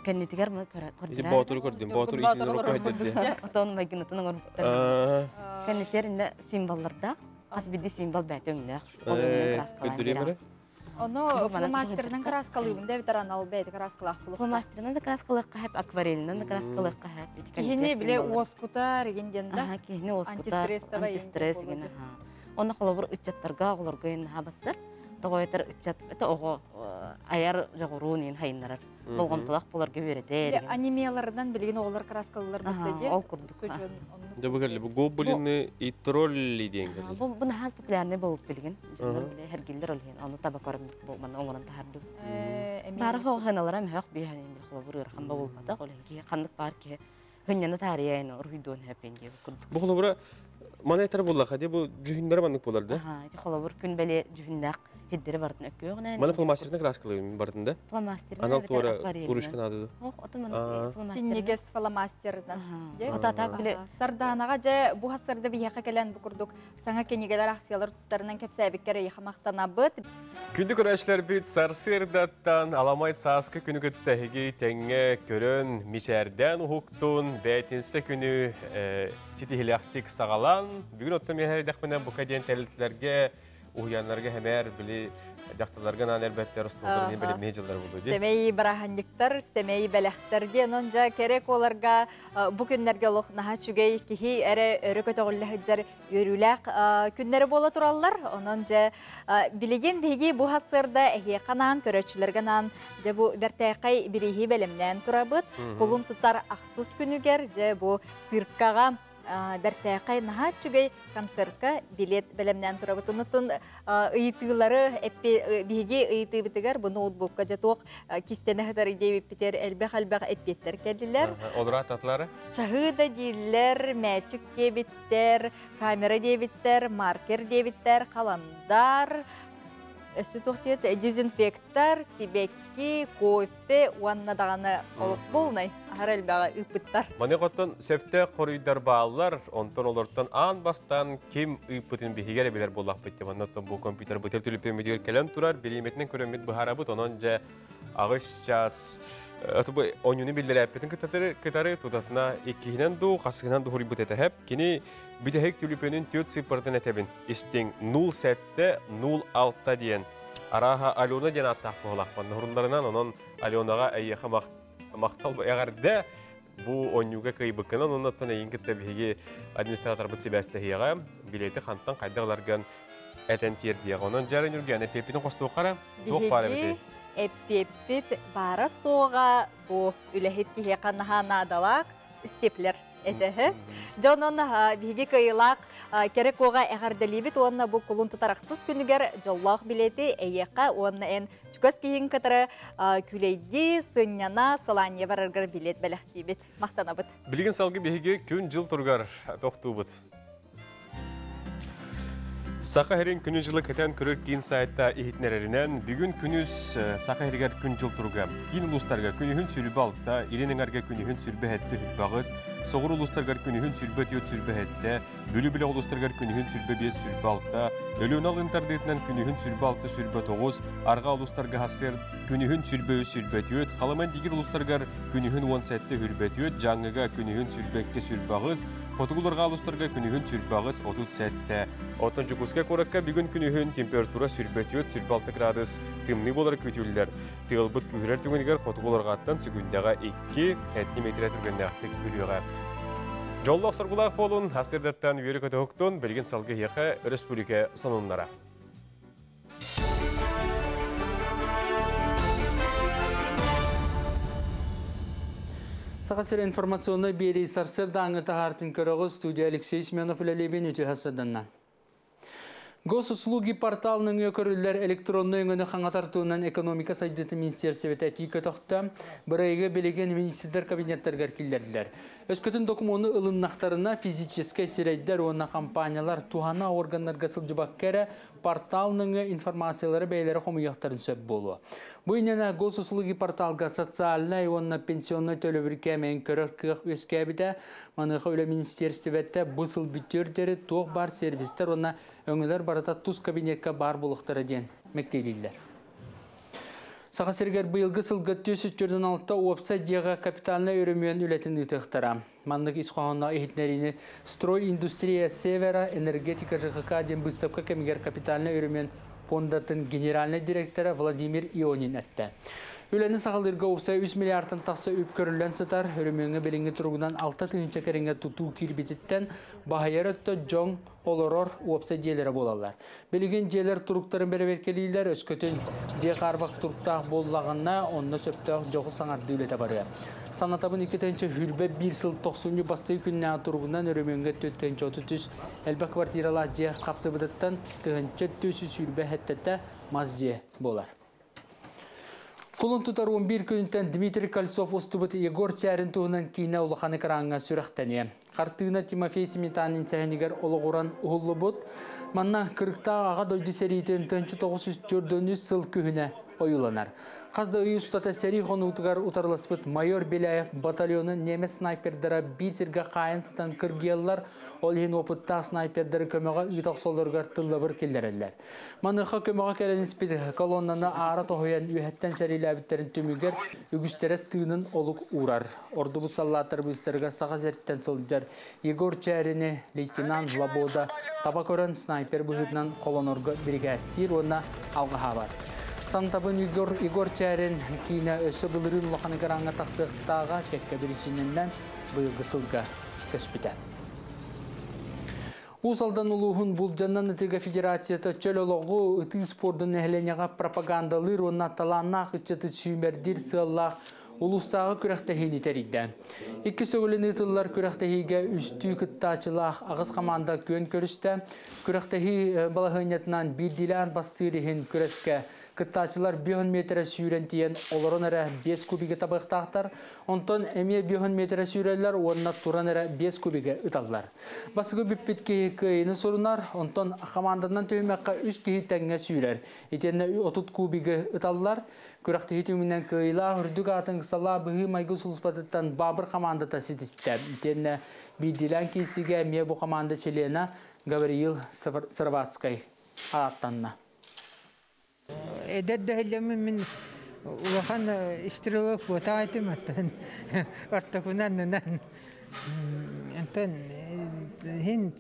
кэннитигэр Ити боотуру көрдүм. Боотур единорог көһдөрдө. Отон майгынатын оҥорбуттар. Кэннитигэр инне символлардаах. Хас биирдии символ бэйэтэ өҥнөөх. Ол өҥүнэн краскалаан Көрдөрүөм эрэ. Ону фломастерынан краскалыыбын да эбэтэр анал бэйэтэ краскалаах булуохтаах. Фломастерынан да краскалыахха сөп, акварелинэн да краскалыахха сөп. Киһини биле уоскутар игин диэн да. Аха, киһини уоскутар, антистресс игин. Онно холобур ыччаттарга, оҕолорго ин бассар. Тоҕо этэр ыччат это оҕо айар дьоҕуруун ин хайыннарар. Болҕомтолоох буоларга үөрэтэр. Анимеларынан билигин оҕолор краскалылар бутта Ол курдук. Да бу кэлли бу гоблины и тролли диэн кэлли. Бу бу наһаа популярный болуп билигин. Дьоннор биле хергиллер ол иһин ону таба көрөм бу манна оҥорон таһардым. Бары хоҕыналара мөһөх биһэн бил холобур ыарахан ба болбатах ол иһин киһи ханнык баар киһи хынньаны таарыйайын уруһуйдуон хөпен диye курдук. Бу холобура маны этэр буллаха ди бу дьүһүннэрэ маннык болар да. Ити холобур күн бэлиэ дьүһүннээх хиддери бартын өккүөҕүнэн. Маны фломастерынан краскалыыбын бартын да. Фломастерынан. Анал туора урушка наада. Ох, оту маны Синнигес фломастерынан. Отатак биле Сарданаға же бу хасырды бияқа келен бу курдук саңа кенигелер акциялар тустарынан кепсәбиккер яхамактанабыт. Күндү көрәшләр бит сарсырдаттан аламай сааскы күнү көттәһиги тәңге көрөн мичәрдән ухуктун бәтинсе күнү ситиһилэхтик сагалан бүгүн оттон миһәрдәхменен бука диэн тәрилтләргә уһуяннарга хэмэр били дьахталарга наан элбэттер остуоллар билим жылдар болду ди. Семей бараханниктар, семей бэлэхтер диэн онжа керек оларга бу күннәргә олох наһаа чүгэй киһи эре өрө көтөҕүллэһиджэр үөрүүлээх күннэри буола тураллар. Онон же билигин биһиги бу хасырда эһиэхэ көрөччүлэргэ наан же бу бэртээхэй бирииһи бэлэмнээн турабыт. Кулун тутар ахсыс күнүгэр же бу циркаҕа бэртээхэй наһаа чүгэй концертка билет бэлэмнээн турабыт. Онутун ыйытыылары биһиги ыйытыыбытыгар бу ноутбукка же туох кистене хытар идея элбэх-элбэх эппиэттер келдилер. Олора татлары? Чаһыы да дииллер, мәчик диэбиттер, камера диэбиттер, маркер диэбиттер, халандар, өссө туох диэт, дезинфектор, сибекки, кофе, уонна даҕаны олох булнай аһар элбэҕи ыыппыттар. Маны qoттон сөптө хоруйдар бааллар, онтон олортон аан бастан ким ыыппытын биһигер билер буллахпыт деп, оннотон бу компьютер бытыр түлүппемитигер келен турар, билиметинен көрөммүт быһарабыт, онон же агыш час Атыбы онюну билдер әппетин кытары кытары тудатына иккиһинен ду хасыгынан ду хуруйбут этеһеп кини бүтэһик түлүпөнүн төт сыппыртын этебин истиң 07 06 диэн араха Алена диэн аттаах буолахпан хурулларынан онон Аленага эйэхэ мактал эҕэрдэ бу онюга кыйбыккынан онноттон эйин кытта биһиги администраторбыт сибээстэһиэҕэ билети хантан хайдаларган этен тиэрдиэҕэ онон жарын үргэн эппеппитин хостуоххара туох баар эбитий? Эппеппит баара суоҕа бу үлэһит киһиэхэ наһаа наадалаах степлер этэһэ. Дьонон биһиги кыйылаах керек куоҕа эҕэрдэлиибит уонна бу кулун тутарахсыз күнүгэр дьоллоох билети эйиэхэ уонна эн чугас киһиҥ кытары күлэйдии, сынньана, сылаанньа бараргар билет бэлэхтиибит. Махтанабыт. Билигин салгы биһиги күн жыл тургар тохтуубут. Саха херин күнү жылы кэтэн көрөр киин сайтта иһитинэрэринэн бүгүн күнүс Саха херигер күн жыл турга. Киин улустарга күнүһүн сүрбэ алта, илин эҥэргэ күнүһүн сүрбэ хэтте хүлбаҕыс, соҕур улустаргар күнүһүн сүрбэ түөт сүрбэ хэтте, бүлү билэ улустаргар күнүһүн сүрбэ биэс сүрбэ алта, Өлүөнэ алын тардыытынан күнүһүн сүрбэ алта сүрбэ тоҕус, арҕа улустарга хассыр күнүһүн сүрбэ үс сүрбэ түөт, Халыман дигир улустаргар күнүһүн 17 хүрбэ түөт, Дьаҥҥыга күнүһүн сүрбэ икки сүрбэ аҕыс, Хотугуларга улустарга күнүһүн сүрбэ аҕыс 37. Оттон Дьокуускай куоракка бүгүн күнүһүн температура сүрбэ түөт сүрбэ алта градус тымныы буолар күүтүллэр. Тыалбыт күүһүрэр түгэнигэр хотугуларгаттан секундаҕа 2 этни метр түргэннээхтик үрүөҕэ. Жоллох соргулаах болун астырдаттан үөрі көтөһүктун билигин салгы хиэхэ республика сонуннара. Саха сир информационный биэрии сарсыардааҥҥы таһаартын көрөҕүт, студия Алексей Семенов үлэлиибин үтүө сарсыарданнан. Госуслуги портал нөҥүө көрүллэр электроннай өҥөнү хаҥатар туһунан экономика сайдыытын министиэристибэтэ этии көтөхтө. Бырайыагы билигин министрдэр кабинеттарыгар киллэрдилэр. Өскөтүн докумуону ылыннахтарына физическэй сирэйдэр уонна компаниялар туһана органнарга сылдьыбакка эрэ портал нөҥүө информациялары бэйэлэрэ хомуйуохтарын сөп буолуо. Бу иннинэ Госуслуги порталга социальнай уонна пенсионнай төлөбүр кээмэйин көрөр кыах үөскээбитэ. Маныаха үлэ министиэристибэтэ бу сыл бүтүөр диэри туох баар сервистэр уонна өҥөлөр барыта тус кабинекка баар буолуохтара диэн мэктиэлииллэр. Саха сиригэр быйылгы сылга 446 уопсай дьиэҕэ капитальнай өрөмүөн үлэтин ыытыахтара. Маннык ис хоһоонноох иһитиннэриини Стройиндустрия Севера энергетика ЖХК диэн быыстапка кэмигэр капитальнай өрөмүөн пуондатын генеральнай директора Владимир Ионин эттэ. Үлэни саҕалыырга уопсай 3 миллиардтан тахса үп көрүллэн сытар. Өрөмүөҥҥэ билиҥҥи туругунан 6 тыһыынча кэриҥэ тутуу киирбититтэн баһыйар өттө дьон олорор уопсай дьиэлэрэ буолаллар. Билигин дьиэлэр туруктарын бэрэбиэркэлииллэр, өскөтүн дьиэ хаарбах туруктаах буоллаҕына, онно сөптөөх дьоҕус саҥардыы үлэтэ барыа. Санатабын 2021 сыл тохсунньу бастакы күннээҕи туругунан өрөмүөҥҥэ 433 элбэх квартиралаах дьиэ хапсыбытыттан 1427-тэ мас дьиэ буолар. Кулун тутар 11 күнүттэн Дмитрий Кольцов устубут Егор Чээрин туһунан киинэ улахан экраҥҥа сүрэхтэниэ. Хартыына Тимофей Сметанин сэһэнигэр олоҕуран уһуллубут. Манна кырыктаах Аҕа дойду сэриитин 1943 сыл күһүнэ ойууланар. Хас да ый устата сэрии хонуутугар утарыласпыт майор Беляев батальонун немец снайпердара биир сиргэ хаайан сытан кыргыйаллар, ол иһин опыттаах снайпердары көмөҕө ыыта охсоллоругар тыллабыр киллэрэллэр. Маныаха көмөҕө кэлэн испит колоннаны аара тоһуйан үөһэттэн сэриилээбиттэрин түмүгэр үгүстэрэ тыынын олук уурар. Ордубут саллааттар быыстарыгар Саха сириттэн сылдьар Егор Чээрини лейтенант Лобода таба көрөн снайпер быһыытынан холонорго бирикээстиир уонна алҕаһаабат. Санатабын Егор Чээрин киинэ өссө былырыын улахан экраҥҥа тахсыахтааҕа кэккэ биричиинэнэн быйылгы сылга көспүтэ. Уус Алдан улууһун Булдьаннан ытыыга федерацията чөл олоҕу, ытыы спордун нэһилиэнньэҕэ пропагандалыыр уонна талааннаах ыччаты сүүмэрдиир сыаллаах улуустааҕы күрэхтэһиини тэрийдэ. Иккис төгүлүн ыытыллар күрэхтэһиигэ үстүү кыттааччылаах аҕыс хамаанда күөн көрүстэ. Күрэхтэһии балаһыанньатынан биирдиилээн бастыыр иһин күрэскэ кыттааччылар 5 метрэ сүүрэн тиийэн олорон эрэ 5 кубигы табыахтаахтар. Онтон эмиэ 5 метрэ сүүрэллэр уонна туран эрэ 5 кубигы ыталлар. Бастакы бүппүт киһи кыайыыны сурунар, онтон хамаанданан түһүмэххэ үс киһи тэҥҥэ сүүрэр. Итиэннэ 30 кубигы ыталлар. Күрэхтэһии түмүгүнэн кыайыылаах үрдүк аатын ыксаллаах быһыы-майгы сулууспатыттан Баабыр хамаандата ситистэ. Итиэннэ биирдиилээн киирсиигэ эмиэ бу хамаанда чилиэнэ Гавриил Сыроватскай ааттанна. Эдэр да мин улахан стрелок буотах этим оттон ортокунан нынан онтон хин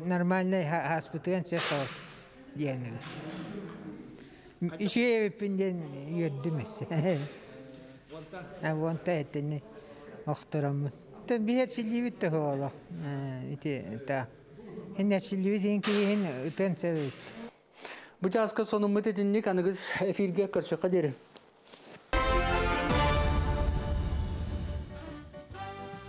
нормальный хаспытыган сөп соҕус диэн үчүгэй диэн үөрдүм эссе уонта этини охтороммун биһэр силиибит да хуоло ити та хин силиибит хин киһин ытын сөбүт. Бу чааска сонуммут итинник, аныгыс эфиргэ көрсүөххэ диэри.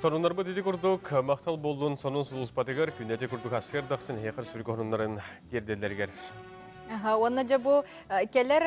Сонуннарбыт ити курдук. Махтал буоллун сонун сулууспатыгар, күннэтэ курдук сарсыарда ахсын эһиэхэ сүрүн сонуннарын тиэрдэллэригэр. Уонна дьэ бу кэлэр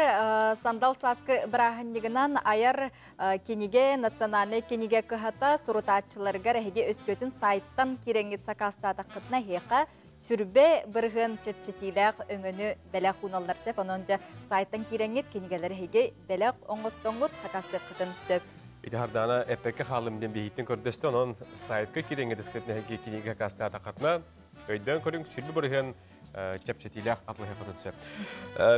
сандал сааскы бырааһынньыгынан айар кинигэ, национальнай кинигэ кыһата сурутааччыларыгар эһиги өскөтүн сайттан киирэҥҥит сакаастаатаххытына эһиэхэ 20% чэпчэтиилээх өҥөнү бэлэх ууналлар сөп. Онон дьэ сайттан киирэҥҥит кинигэлэр эһиги бэлэх оҥостоҥҥут сакаастыаххытын сөп. Ити Хардана эппэккэ хаалым диэн биһиттэн көрдөстө, онон сайтка киирэҥҥит өскөтүн эһиги кинигэ сакаастаатаххытына, өйдөөн көрүҥ, 20% чэпчэтиилээх атыылаһыаххытын сөп.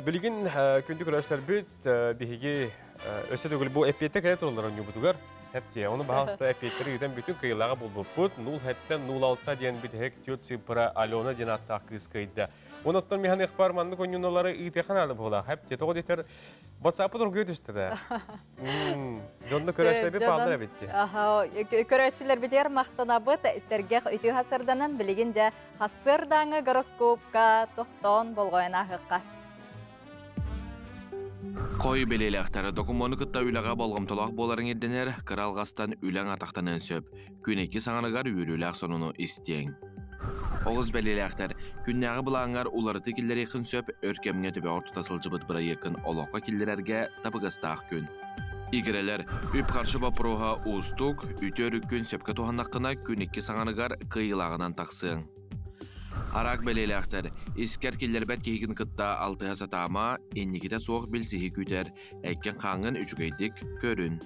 Билигин күндү көрөөччүлэрбит, биһиги өссө төгүл бу эппиэттэр кэлэ тураллар оонньуубутугар. Хэптие, оны баһаалыста эппиэттэри ыытан бүтүн, кыайыылааҕы булбуппут. 0 хэттэн 06 диэн бүтэһик түөрт цифра Алена диэн ааттаах кыыс кыайда. Онуттан михан бар маннык оонньуулары ыытыахха наада буолла. Хэптие, тоҕо диэтэр WhatsApp тургуй түстэ да. Дьонно көрөөччүлэр бааллар эбитти. Көрөөччүлэр битер махтанабыт сэргэх үтүө сарсыарданан. Билигин дьэ сарсыардааҥы гороскопка тохтоон болҕойон ааһыахха. Хой бэлиэлээхтэр, докумуону кытта үлэҕэ болҕомтолоох буоларыҥ ирдэнэр, кыра алҕастан үлэҥ атахтаныан сөп. Күн икки саҥарыгар үөрүүлээх сонуну истиэҥ. Оҕус бэлиэлээхтэр, Күннээҕи былааҥҥар уларытыы киллэриэххин сөп, өр кэмҥэ төбөҕөр тута сылдьыбыт бырайыаккын олоххо киллэрэргэ табыгастаах күн. Игирэлэр, үп-харчы боппуруоһа уустук, үтүө өрүккүн сөпкө туһаннаххына күн икки саҥарыгар кыайыылааҕынан тахсыаҥ. Араак бэлиэлээхтэр, искэр киллэрбэт киһигин кытта алтыһа сатаама, инникитэ суох билсиһии күүтэр, эккин-хааҥҥын үчүгэйдик көрүн.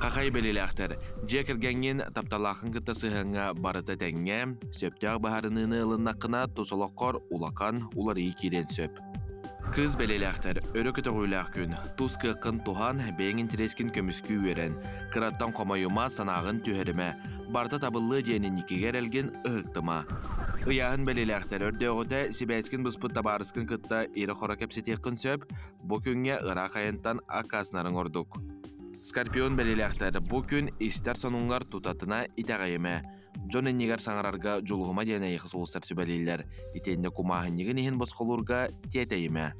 Хахай бэлиэлээхтэр, дьиэ кэргэҥҥин тапталааххын кытта сыһыаҥҥа барыта тэҥҥэ, сөптөөх быһаарыныыны ылыннаххына тус олоххор улахан уларыйыы киириэн сөп. Кыыс бэлиэлээхтэр, өрө көтөҕүүлээх күн, тус кыаххын туһан, бэйэҥ интэриэскин көмүскүү үөрэн, кыраттан хомойума, санааҕын түһэримэ, барыта табыллыа диэн инникигэ эрэлгин ыһыктыма. Ыйааһын бэлиэлээхтэр, өрдөөҕүтэ сибээскин быспыт табаарыскын кытта ирэ-хоро кэпсэтиэххин сөп, бу күҥҥэ ыраах айантан аккаастанарыҥ ордук. Скорпион бэлиэлээхтэр, бу күн истэр сонуҥҥар тутатына итэҕэйимэ. Дьон иннигэр саҥарарга дьулуһума диэн эйиэхэ сулустар сүбэлииллэр. Итиэннэ кумааһынньыгын иһин босхолуурга тиэтэйимэ.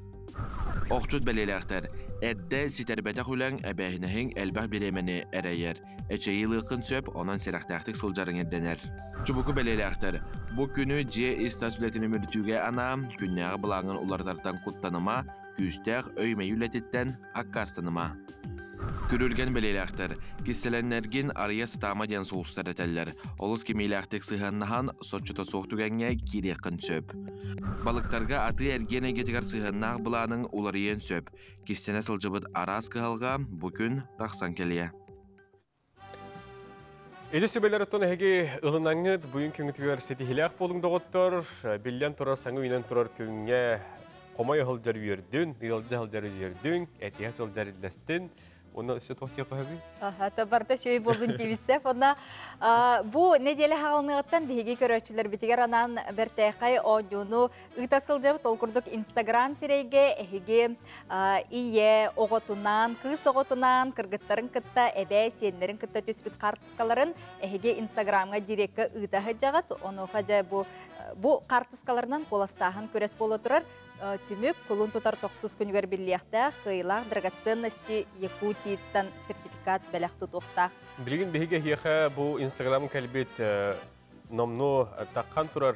Охчут бэлиэлээхтэр, эрдэ ситэрбэтэх үлэҥ, эбээһинэһиҥ элбэх бириэмэни эрэйэр. Эчэйии ылыаххын сөп, онон сэрэхтээхтик сылдьарыҥ ирдэнэр. Чубуку бэлиэлээхтэр, бу күнү дьиэ ис-тас үлэтин үмүрүтүүгэ анаа, күннээҕи былааҥҥын уларытартан куттаныма, күүстээх өй-мэйи үлэтиттэн аккаастаныма. Күрүлгэн бэлиэлээхтэр, кистэлэннэргин арыйа сатаама диэн сулустар этэллэр. Олус кимиилээхтик сыһыаннаһан, соччото суох түгэҥҥэ киириэххин сөп. Балыктарга атыы-эргиэн эйгэтигэр сыһыаннаах былааныҥ уларыйыан сөп. Кистэнэ сылдьыбыт араас кыһалҕа бу күн тахсан кэлиэ. Ити сүбэлэр оттон эһиги ылынаңҥыт буйун күҥүтүгэр ситиһилээх буолуҥ доҕоттор. Биллэн турар саҥа үүнэн турар күҥҥэ хомой сылдьар үөрдүн, ыалдьа сылдьар үөрдүн, этиһэ сылдьар иллэстин. Уонна өссө туох диэххэ сөбүй? Аха, барыта үчүгэй буоллун диэбитсэ. Онно бу нэдиэлэ хаалыныгыттан биһиги көрөөччүлэрбитигэр анаан бэртээхэй оонньууну ыыта сылдьабыт. Ол курдук Инстаграм сирэйгэ эһиги ийэ оҕотунаан, кыыс оҕотунаан, кыргыттарын кытта, эбээ сиэннэрин кытта түспүт хаартыскаларын эһиги Инстаграмҥа дирекка ыыта сылдьаҕыт. Онуоха дьэ бу бу хаартыскаларынан куоластааһын күрэс буола турар. Түмүк кулун тутар тохсус күнүгэр биллиэхтээх кыайыылаах драгоценности Якутииттан сертификат бэлэх тутуохтаах. Билигин биһиги эһиэхэ бу Инстаграм кэлбит номнуо таххан турар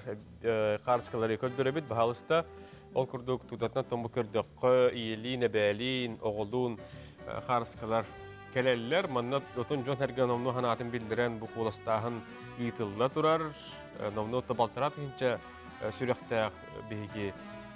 хаарыскалары көрдөрөбүт, баһаалыста. Ол курдук тутатынан томбу көрдөххө, ийэлиин, эбээлиин, оҕолуун хаарыскалар кэлэллэр. Манна отун дьон эргэ номнуо санаатын биллэрэн бу куоластааһын ыытылла турар. Номнуо балтараа тыһыынча сүрэхтээх биһиги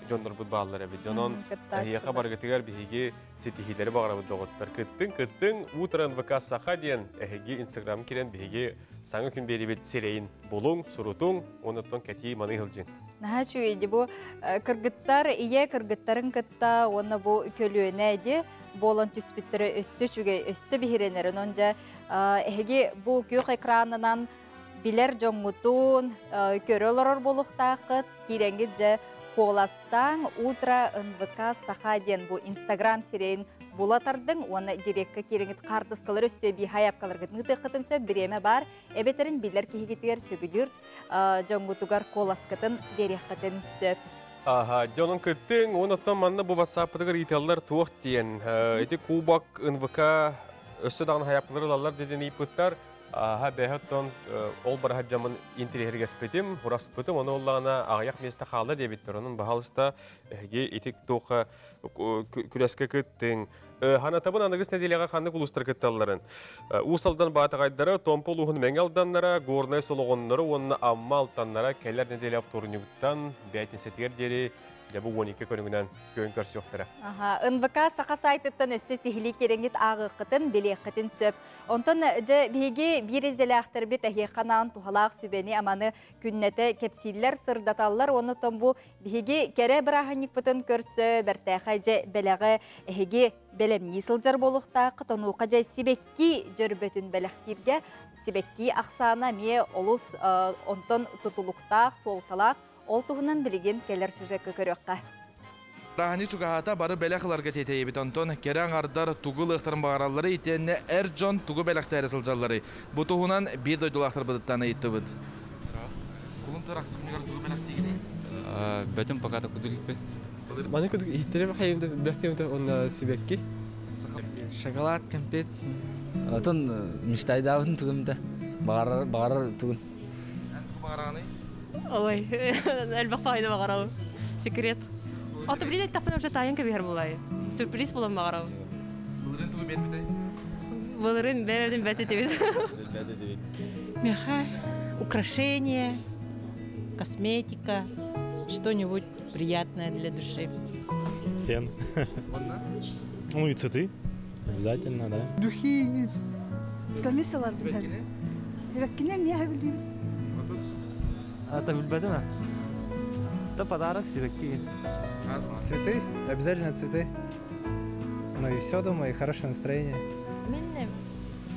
дьоннорбут бааллар эбит. Онон эһиэхэ барыгытыгар биһиги ситиһиилэри баҕарабыт доҕоттор. Кыттыҥ, кыттыҥ, Утро НВК Саха диэн эһиги Инстаграм киирэн биһиги саҥа күн биэрибит сирэйин булуҥ, сурутуҥ, онуттан кэтии маныы сылдьыҥ. Наһаа үчүгэй бу кыргыттар, ийэ кыргыттарын кытта уонна бу көлүөнэ ди буолан түспүттэрэ өссө үчүгэй, өссө биһирэнэр. Онон дьэ эһиги бу күөх экранынан билэр дьоҥҥутун көрө олорор буолуохтааххыт. Киирэҥҥит дьэ куоластааҥ Утро НВК Саха диэн бу Инстаграм сирэйин була тардыҥ уонна дирекка киирэҥҥит хаартыскалар өссө эбии хайапкаларгытын ыытыаххытын сөп бириэмэ баар эбэтэрин билэр киһигитигэр сөбүлүүр дьоҥҥутугар куоласкытын биэриэххитин сөп. Аха, дьонун кыттыҥ, онуттан манна бу WhatsApp-ытыгар ыыталлар туох диэн. Ити кубок НВК өссө даҕаны хайапкалар ылаллар диэн ыйыппыттар. Аха, бэһэ оттон ол бараһа дьамын интириэһиргэспитим, ураспытым, ону оллаҕына аҕыйах миэстэ хаалла диэбиттэр. Онон баһалыста эһиги итик туохха күрэскэ кыттыҥ. Ханатабын аныгыс нэдиэлэҕэ ханнык улуустар кытталларын. Уус Алдан Баатаҕайдара, Томпо улууһун Мэҥэ Алданнара, Горнай Солоҕонноро уонна Амма Алтаннара кэлэр нэдиэлэ оптуорунньугуттан бээтинсэтигэр диэри дьэ бу 12 көрүҥүнэн күөн көрсүөхтэрэ. Аха, НВК саха сайтыттан өссө сиһилии кирэҥҥит ааҕыаххытын, билиэххитин сөп. Онтон дьэ биһиги биир идэлээхтэрбит эһиэхэ анаан туһалаах сүбэни-аманы күннэтэ кэпсииллэр, сырдаталлар. Оннуттан бу биһиги кэрэ бырааһынньыкпытын көрсө бэртээхэй дьэ бэлэҕи эһиги бэлэмнии сылдьар буолуохтааххыт. Онуоха дьэ сибэкки дьөрбөтүн бэлэхтииргэ сибэкки ахсаана эмиэ олус онтон тутулуктаах, суолталаах. Ол туһунан билигин кэлэр сюжекка көрүөххэ. Раһани чугаһаата бары бэлэх ыларга тиэтэйэбит. Онтон кэрэ аҥардар тугу ылыахтарын баҕараллары итиэннэ эр дьон тугу бэлэхтээри сылдьалларый? Бу туһунан биир дойдулаахтарбытыттан ыйыттыбыт. Кулун тутар күнүгэр тугу бэлэхтиигиний? Бөтүм пока да кудулиппин. Маны кудук иһиттерем хайымда бэлэхтиэмтэ онна сибэкки. Шоколад, кэмпиэт. Отон мечтайдаабытын тугум да. Баҕарар, баҕарар тугун. Эн тугу баҕараҕыный? Ой, элбэх файда баҕарабын. Секрет. Ото билин эттэхпинэ уже таайан кэбиһэр буолаайы. Сюрприз буолан баҕарабын. Былырын тугу биэрбитэй? Былырын бэйэбитин бэт этибит. Бэт этибит. Меха, украшение, косметика, что-нибудь приятное для души. Фен. Ну и цветы. Обязательно, да. Духи. Комиссиялар Сибэккине миэхэ билибит. Это билбэтим Это подарок сибэкки. Цветы? Обязательно цветы. Ну и все, думаю, и хорошее настроение. Мин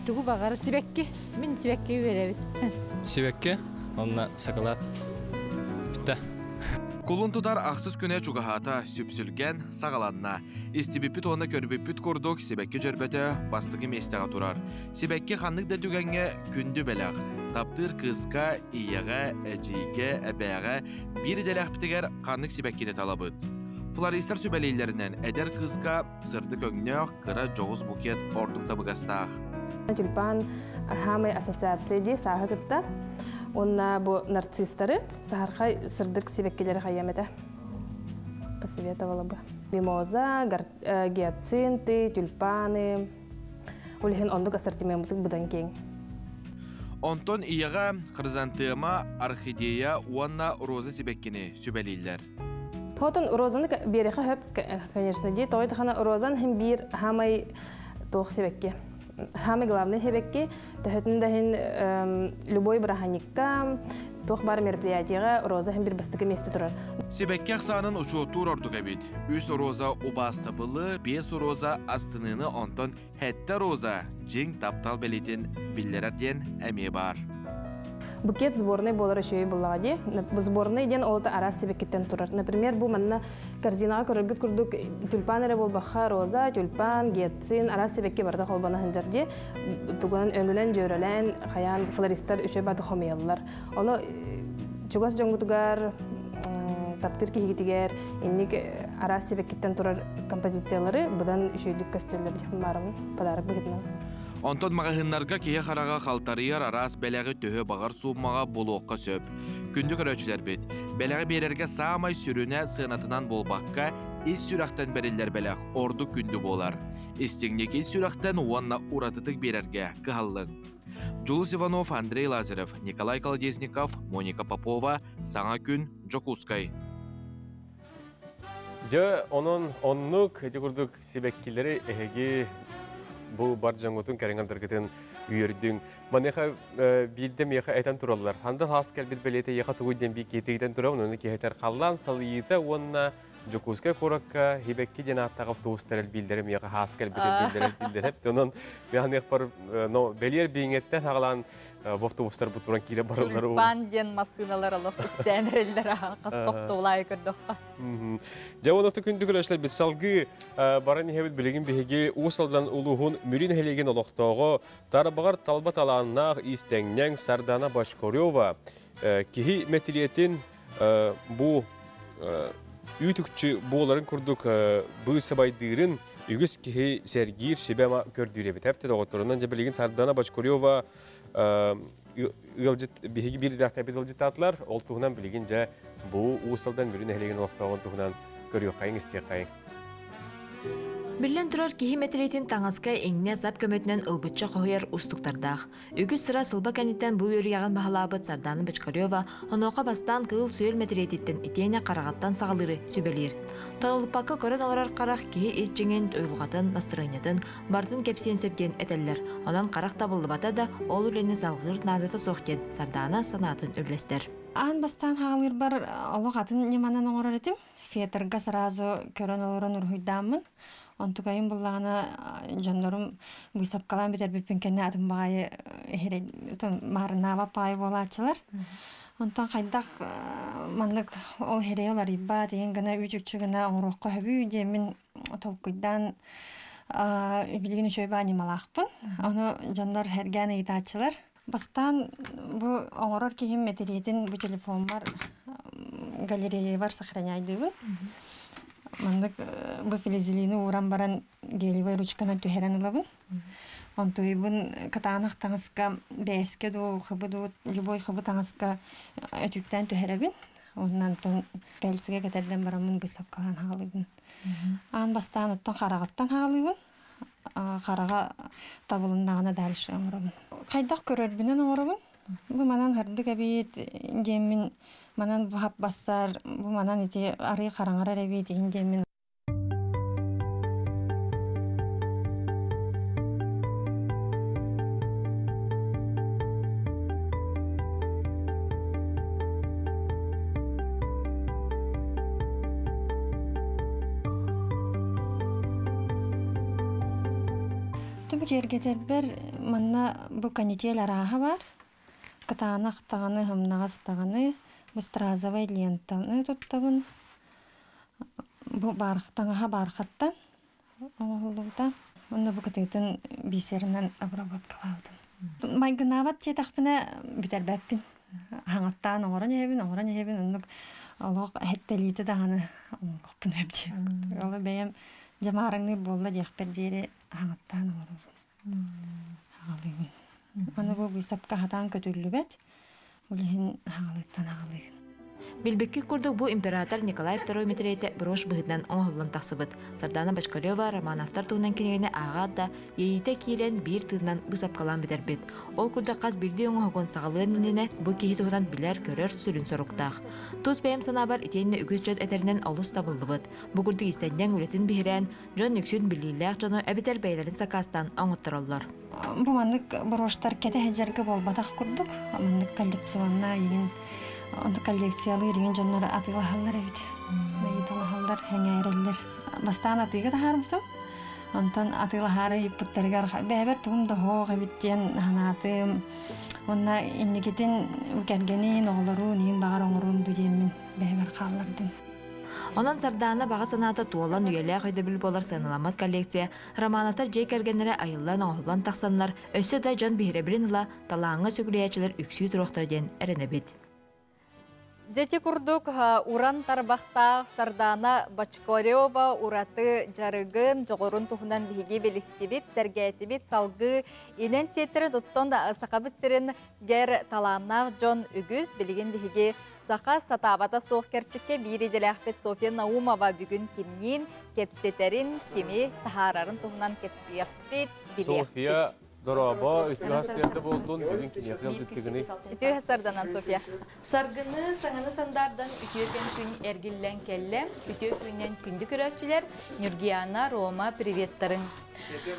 тугу баҕар сибэкки. Мин сибэкки үөрэбит. Сибэкки, онно шоколад. Бүтэ. Кулун тутар ахсыс күнэ чугаһаата, сүпсүлгэн саҕаланна. Истибиппит уонна көрбүппүт курдук сибэкки дьөрбөтө бастакы миэстэҕэ турар. Сибэкки ханнык да түгэҥҥэ күндү бэлэх. Таптыыр кыыска, ийэҕэ, эдьиийгэ, эбээҕэ биир идэлээхпитигэр ханнык сибэккини талабыт? Флористар сүбэлииллэринэн эдэр кыыска сырдык өҥнөөх кыра дьоҕус букет ордук табыгастаах. Тюльпан хаамай ассоциация дии сааһы кытта. Уонна бу нарцисстары саһархай сырдык сибэккилэри хайыам этэ. Посоветовала бы. Мимоза, гиацинты, тюльпаны. Ол иһин оннук ассортимеммытык быдан киэҥ. Онтон ийэҕэ хризантема, орхидея уонна роза сибэккини сүбэлииллэр. Хотон розаны биэрэхэ хөп, конечно, дии. Тоҕой тахана розан хим биир хаамай туох сибэкки. Самый главный сибэкки төһөтүн да иһин любой бырааһынньыкка туох баар мероприятиеҕа роза иһин бир бастакы миэстэ турар. Сибэкки ахсаанын учуоттуур ордук эбит. Үс роза убаастабылы, биэс роза астыныыны, онтон сэттэ роза дьиҥ таптал бэлиэтин биллэрэр диэн эмиэ баар. Букет сборный буолар үчүгэй буоллаҕа дии. Сборный диэн ол араас сибэккиттэн турар. Например, бу манна корзинаҕа көрөргүт курдук тюльпан эрэ буолбахха роза, тюльпан, гиацин, араас сибэкки барыта холбоно сылдьар дии. Тугунан өҥүнэн дьүөрэлээн хайаан флористар үчүгэй баты хомуйаллар. Ону чугас дьоҥҥутугар таптыыр киһигитигэр инник араас сибэккиттэн турар композициялары быдан үчүгэйдик көстөллөр диэн баарым подарок быһыытынан. Онтон маҕаһыыннарга киһи хараҕа халтарыйар араас бэлэҕи төһө баҕар сууммаҕа булуохха сөп. Күндү көрөөччүлэрбит, бэлэҕи биэрэргэ саамай сүрүнэ сыанатынан буолбакка, ис сүрэхтэн бэриллэр бэлэх ордук күндү буолар. Истиҥник ис сүрэхтэн уонна уратытык биэрэргэ кыһаллыҥ. Дьулус Иванов, Андрей Лазарев, Николай Колодезников, Моника Попова, Саҥа күн, Дьокуускай. Дьэ, онон оннук ити курдук сибэккилэри эһиги бу бар дьоҥҥутун кэрэҥ үөрдүҥ. Маныаха биирдэ миэхэ этэн тураллар. Хандан хаас кэлбит бэлиэтэ эйиэхэ тугуй диэн биир киһитигитэн турабын, ону киһитэр халлаан салыйыыта уонна Дьокуускай куоракка Хибэкки диэн ааттаах автобустар элбииллэрэ миэхэ хаас кэлбитин биллэрэр дииллэр эбит. Онон миэхэ но бэлиэр бииҥэттэн хаҕалаан бу автобустар бу туран киирэ бараллар. Тюльпан диэн массыыналар олох үксээн эрэллэр хас тохтуулаайы көрдөххө. Дьэ оноту күндү көрөөччүлэр салгыы баран иһэбит билигин биһиги Уус Алдан улууһун Мүрү нэһилиэгин олохтооҕо Тарбаҕар талба талааннаах иистэҥньэҥ Сардана Бочкарева киһи мэтириэтин бу үүт-үкчү буоларын курдук быысабайдыырын үгүс киһи сэргиир сүбэ көрдүүр эбит. Эптэ доҕотторунан дьэ билигин Сардана Бочкарева ыалдьыт биһиги биир идэлээхтэрбит ыалдьыттаатылар. Ол туһунан билигин дьэ бу Уус Алдан Мүрү нэһилиэгин олохтооҕун туһунан көрүөххэйиҥ, истиэххэйиҥ. Биллэн турар, киһи мэтириэтин таҥаска иҥнэ-сап көмөтүнэн ылбычча хоһуйар уустуктардаах. Үгүс сыра сылба кэнниттэн бу үөрүйэҕин баһылаабыт Сардана Бочкарева онуоха бастаан кыыл-сүөл мэтириэтиттэн итиэннэ хараҕаттан саҕалыыры сүбэлиир. Тонолуппакка көрөн олорор харах киһи ис дьиҥин, уйулҕатын, настырыанньатын барытын кэпсиэн сөп диэн этэллэр. Онон харах табыллыбата да, ол үлэни салҕыыр наадата суох диэн Сардана санаатын үллэстэр. Аан бастаан хаалыырбар олох атын ньыманан оҥорор этим. Фетрга сразу көрөн олорон уруһуйдааммын. Онтукайым буллаҕына дьоннорум быысапкалаан бүтэрбиппин кэннэ атын баҕайы маарыннаабат баҕайы буолааччылар. Онтон хайдах маннык ол хирэйи уларыйбат ийин гына үүт-үкчү гына оҥоруохха сөбүй диэммин толкуйдаан билигин үчүгэй баа ньымалаахпын. Ону дьоннор сэргээн ыйытааччылар. Бастаан бу оҥорор киһим мэтириэтин бу телефоммар галереябар сохраняйдыыбын. Маннык бу флизелини ууран баран гелевай ручканан түһэрэн ылабын. Онтуйбун кытаанах таҥаска бээскэ дуу, хыбы дуу, любой хыбы таҥаска өтүктээн түһэрэбин. Оннан тон пельсигэ кэтэрдэн бараммын быыстапкалаан хаалыыбын. Аан бастаан оттон хараҕыттан хаалыыбын. Хараҕа табылыннаҕына дальше оҥоробун. Хайдах көрөрбүнэн оҥоробун. Бу манан һырдык эбит диэммин манан бу хаппассар, бу манан ити арыы хараҥарар эбит иһин диэммин Түбүк киэргэтэрбэр манна бу канитель арааһа баар. Кытаанах даҕаны, ымнаҕас даҕаны, бу стразовай лентаны туттабын. Бу таҥаһа бархаттан оҥоһуллубута. Онно бу кытыытын бисеринэн обработкалаабытым. Майгынаабат диэтэхпинэ бүтэрбэппин. Хаҥаттаан оҥорон иһэбин, оҥорон иһэбин, оннук олох эһэттэлиитэ даҕаны оҥоруохпун сөп диэн. Ол бэйэм дьамаарыҥныыр буолла диэхпэр диэри хаҥаттаан оҥоробун. Хаҕалыыбын. Аны бу быысапка хатаан көтүллүбэт. Ол иһин хаҕалыыттан аҕалыыгын. Билбиккит курдук бу император Николай II мэтириэтэ брошь быһыытынан оҥоһуллан тахсыбыт. Сардана Бочкарева Романовтар туһунан кинигэни ааҕаат да, иэйиитэ киирэн биир тыынынан быысапкалаан бүтэрбит. Ол курдук хас биирдии оҥоһугун саҕалыан иннинэ бу киһи туһунан билэр-көрөр сүрүн соруктаах. Тус бэйэм санаабар итиэннэ үгүс дьон этэринэн олус табыллыбыт. Бу курдук иистэнньэҥ үлэтин биһирээн, дьон үксүн билиилээх дьону эбэтэр бэйэлэрин сакаастаан оҥоттороллор. Бу маннык брошьтар кэтэ сылдьарга буолбатах курдук. Маннык коллекционнай игин коллекциялыыр игин дьоннор атыылаһаллар эбит. Ыйыталаһаллар, сэҥээрэллэр. Бастаан атыыга таһаарбытым. Онтон атыылаһаары ыйыппыттарыгар бэйэбэр тугум да оһоох эбит диэн санаатым. Уонна инникитин кэргэнин, оҕолорун иин баҕар оҥоруом дуу диэммин бэйэбэр хааллардым. Онон Сардаана баҕа санаата туолан үйэлээх өйдөбүл буолар сыаналаммат коллекция Романовтар дьиэ кэргэннэрэ айыллан-оҥоһуллан тахсаннар, өссө да дьон биһирэбилин ыла, талааҥҥа сүгүрүйээччилэр үксүү туруохтара диэн эрэнэбит. Дьэти курдук уран тарбахтаах Сардаана Бочкарева ураты дьарыгын, дьоҕурун туһунан биһиги билистибит, сэргээтибит, салгыы инэн сиэттэрин оттон Сахабыт сирин гэр талааннаах дьон үгүс. Билигин биһиги Саха сатаабата суох кэрчиккэ биир идэлээхпит Софья Наумова бүгүн кимниин кэпсэтэрин, кими таһаарарын туһунан кэпсиэхпит, билиэхпит. Софья, дорообо, үтүө сарсыарда буолдун, бүгүн киниэхэ ыалдьыттыгыный? Үтүө сарданан, Софья. Саргыны саҥаны сандардан үтүө күн күн эргиллэн кэллэ. Үтүө күннэн күндү көрөөччүлэр, Нюргиана, Рома, приветтарын.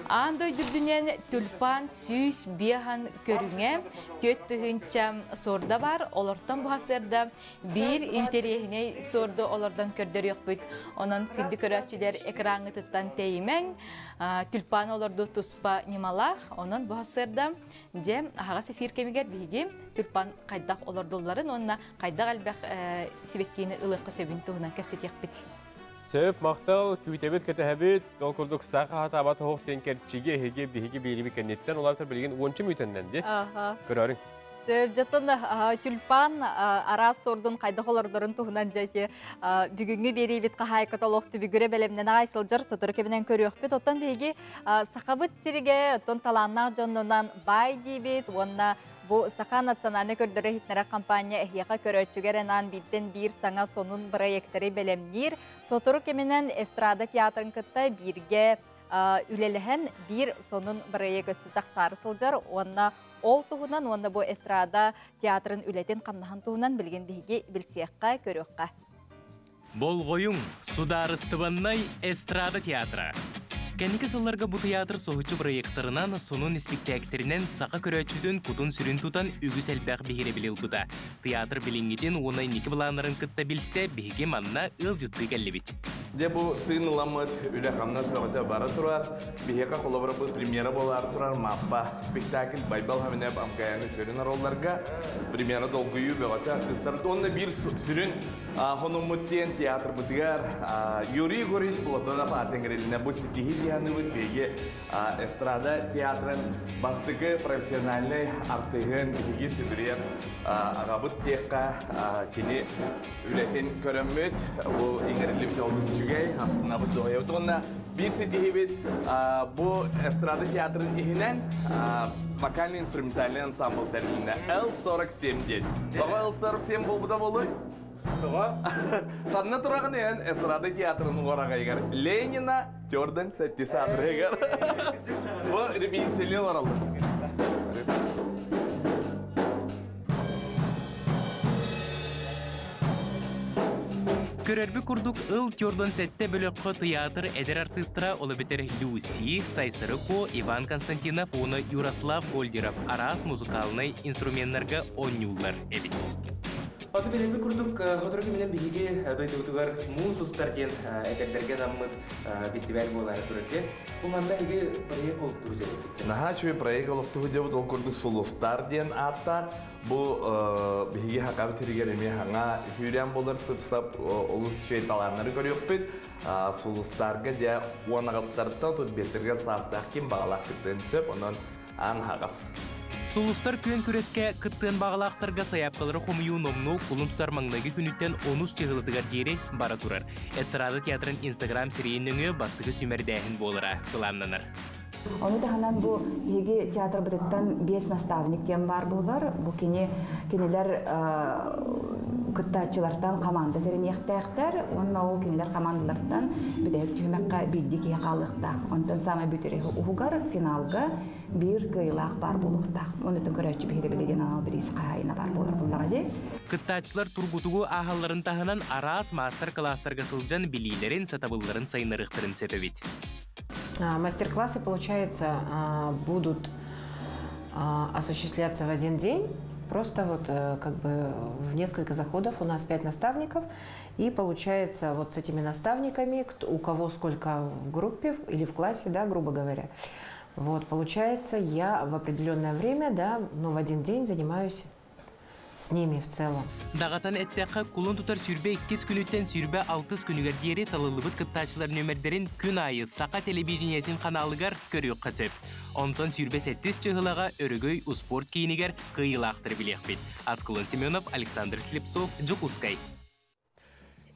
Аан дойду үрдүнэн тюльпан 105 көрүҥэ, 4000 сорда бар, олортон бу сарда биир интэриэһинэй сорду олордон көрдөрүөхпүт. Онон күндү көрөөччүлэр экраҥҥытыттан тэйимэҥ, тюльпан олорду туспа ньымалаах. Онон бу сарда дьэ аһаҕас эфир кэмигэр биһиги тюльпан хайдах олордулларын уонна хайдах элбэх сибэккини ылыахха сөбүн туһунан кэпсэтиэхпит. Сөп, махтал, күүтэбит, кэтэһэбит. Ол курдук саха хатаабат оһох диэн кэрчиги эһиги биһиги биириби кэнниттэн улаатар билигин уонча мүтэннэн ди. Көрөрүҥ. Сөп, дьотон тюльпан араас сордун хайдах олордорун туһунан дьэти бүгүҥҥү биэриибит хаһаайката олох түбүгүрэ бэлэмнэн аҕай сылдьар сотору кэминэн көрүөхпүт. Оттон биһиги сахабыт сиригэ оттон талааннаах дьоннунан баай диибит уонна Бу Саха национальнай көрдөрөр-иһитиннэрэр компания эһиэхэ көрөөччүгэр анаан бииртэн биир саҥа сонун бырайыактары бэлэмниир. Сотору кэминэн эстрада театрын кытта бииргэ үлэлэһэн биир сонун бырайыак өссө тахсаары сылдьар уонна ол туһунан уонна бу эстрада театрын үлэтин-хамнаһын туһунан билигин биһиги билсиэххэ, көрүөххэ. Болҕойуҥ, судаарыстыбаннай эстрада театра. Кэнники сылларга бу театр соһуччу бырайыактарынан, сонун испиктээктэринэн саха көрөөччүтүн кутун-сүрүн тутан үгүс элбэх биһирэбили ылбыта. Театр билиҥҥитин уонна инники былааннарын кытта билсэ биһиги манна ыалдьыттыы кэллибит. Дьэ бу тыын ыламмыт үлэ-хамнас бөҕөтө бара турар. Биһиэхэ холобура бу премьера буолаары турар Мааппа спектакль Байбал Хаминеп Амкаяны сүрүн оруолларга премьера долгуйуу бөҕөтө артыыстар уонна биир сүрүн Хонуммут диэн театрбытыгар Юрий Егорович Платонов аатын бу ситиһии диһаныбыт биһиги эстрада театрын бастакы профессиональнай артыыһын биһиги сүгүрүйэр аҕабыт диэххэ кини үлэтин көрөммүт бу иҥэриллибит олус. Үчүгэй, астынабыт дуоһуйабыт. Уонна биир ситиһиибит бу эстрада театрын иһинэн вокально-инструментальный ансамбль тэрилиннэ. Л-47 диэн. Тоҕо Л-47 буолбута буолуй? Тоҕо? Ханна тураҕын эн эстрада театрын уораҕайыгар Ленина Тёрден сэттис аадырыһыгар. Бу репетициялыы олороллор. Көрөрбүт курдук ыл Тёрдон сэттэ бөлөххө тыйаатыр эдэр артыыстара ол эбэтэр Люси, Сайсары Ко, Иван Константинов уонна Ярослав Гольдеров араас музыкальнай инструменнарга оонньууллар эбит. Аты билэрбит курдук, сотору кэминэн биһиги дойдубутугар муус устар диэн эдэрдэргэ анаммыт фестиваль буолаары турар диэн. Бу манна эһиги проект олохтуу дьэбиппит. Наһаа үчүгэй проект олохтуу дьэбит ол курдук Сулустар диэн ааттаах. Бу биһиги хакабыт сиригэр эмиэ хаҥа сүүрээн буолар сып-сап олус үчүгэй талааннары көрүөхпүт. Сулустарга дьэ 18-тартан 35-тэргэр саастаах ким баҕалаах кыттыан сөп. Онон аан аһаҕас. Сулустар күөн күрэскэ кыттыан баҕалаахтарга сайаапкалары хомуйуу номнуо кулун тутар маҥнайгы күнүттэн онус чыһылытыгар диэри бара турар. Эстрада театрын Инстаграм сирэйин нөҥүө бастакы сүүмэрдээһин буолара былааннанар. Ону таһынан бу биһиги театрбытыттан биэс наставник диэн баар буолар. Бу кини кинилэр кыттааччылартан команда тэриниэхтээхтэр уонна ол кинилэр командалартан бүтэһик түһүмэххэ биирдии киһи хаалыахтаах. Онтон саамай бүтэр уһугар финалга биир кыайыылаах баар буолуохтаах. Оннуттан көрөөччү биһирэбилэ диэн анал бириис хаһаайына баар буолар буоллаҕа дии. Кыттааччылар тургутугу ааһалларын таһынан араас маастар-кылаастарга сылдьан билиилэрин, сатабылларын сайыннарыахтарын сөп эбит. Мастер-классы, получается, будут осуществляться в один день. Просто вот как бы в несколько заходов у нас пять наставников. И получается вот с этими наставниками, у кого сколько в группе или в классе, да, грубо говоря, вот, получается, я в определенное время, да, но в один день занимаюсь с ними в целом. Даҕатан эттэххэ, кулун тутар 22 күнүттэн 26 күнүгэр диэри талыллыбыт кыттааччылар нүөмэрдэрин күн аайы Саха телевидениетин ханаалыгар көрүөххэ сөп. Онтон 27 чыһылаҕа Өрөгөй успуорт киинигэр кыайыылаахтары билиэхпит. Аскалон Семенов, Александр Слепцов, Дьокуускай.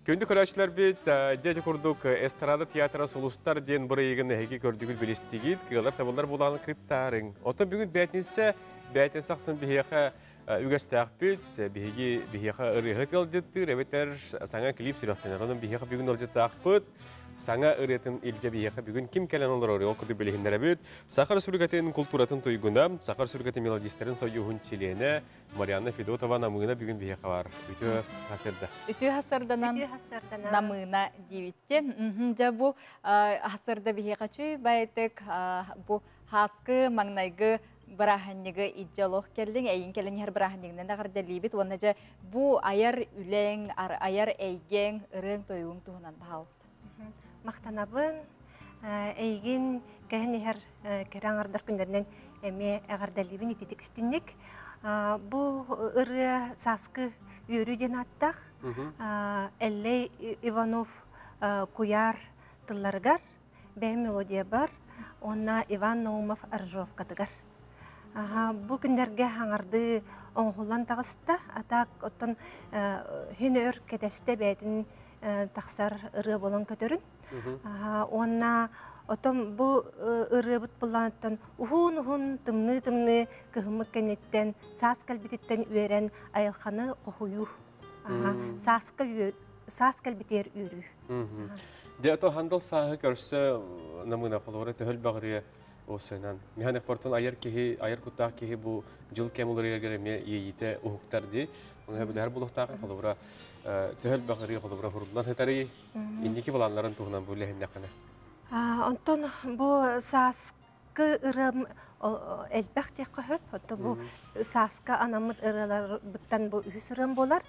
Күндү көрөөччүлэрбит, дьэ курдук эстрада театра Сулустар диэн бырайыгын эһиги көрдүгүт билистигит, кыалар табыллар булаан кыттаарыҥ. Оттон бүгүн бээтинсэ, бээтинсэ ахсын биһиэхэ үгэстээхпит, биһиги биһиэхэ ырыаһыт ыалдьыттыыр, эбэтэр саҥа клип сүрэхтэнэр. Онон биһиэхэ бүгүн ыалдьыттаахпыт, саҥа ырыатын илдьэ биһиэхэ бүгүн ким кэлэн олорор, ол курдук билиһиннэрэбит. Саха Республикатын култууратын туйгуна, Саха Республикатын мелодистарын союһун чилиэнэ Марианна Федотова Намыына бүгүн биһиэхэ бар. Үтүө хасырда. Үтүө хасырданан Намыына диэбиттен. Дьэ бу хасырда биһиэхэ чүй байтык бу хаскы маҥнайгы бырааһынньыгы илдьэ олох кэллиҥ, эйин кэлэн иһэр бырааһынньыгынан эҕэрдэлиибит уонна дьэ бу айар үлэҥ, айар эйгэҥ, ырыаҥ-тойугуҥ туһунан баһаалыста. Махтанабын. Эйигин кэһэн иһэр кэрэ аҥардар күннэринэн эмиэ эҕэрдэлиибин ититик истинник. Бу ырыа сааскы үөрүү диэн ааттаах. Эллэй Иванов куйаар тылларыгар, бэйэм мелодиябар уонна Иван Наумов аранжировкатыгар. Бу күннэргэ хаҥардыы оҥоһуллан таҕыста. А так оттон хин өр кэтэстэ бэйэтин тахсар ырыа буолан көтөрүн. Уонна отон бу ырыабыт булланыттан уһун-уһун тымныы-тымныы кыһыммыт кэнниттэн саас кэлбититтэн үөрэн айылханы хоһуйуу. Сааска саас кэлбитигэр үөрүү. Дьэ, ото хандал сааһы көрсө намына холобура төһөл баҕырыа осынан. Михан экпортон айар киһи, айар куттаах киһи бу жыл кэм уларыйаргар эмиэ иэйиитэ уһуктар дии. Оны билэр булуохтаах холобура төһөл баҕырыа холобура хуруллан хытарый инники былааннарын туһунан бу лэһиннэххинэ. Онтон бу сааскы ырыам элбэх диэххэ сөп. Оттон бу сааска анаммыт ырыаларбыттан бу үһүс ырыам буолар.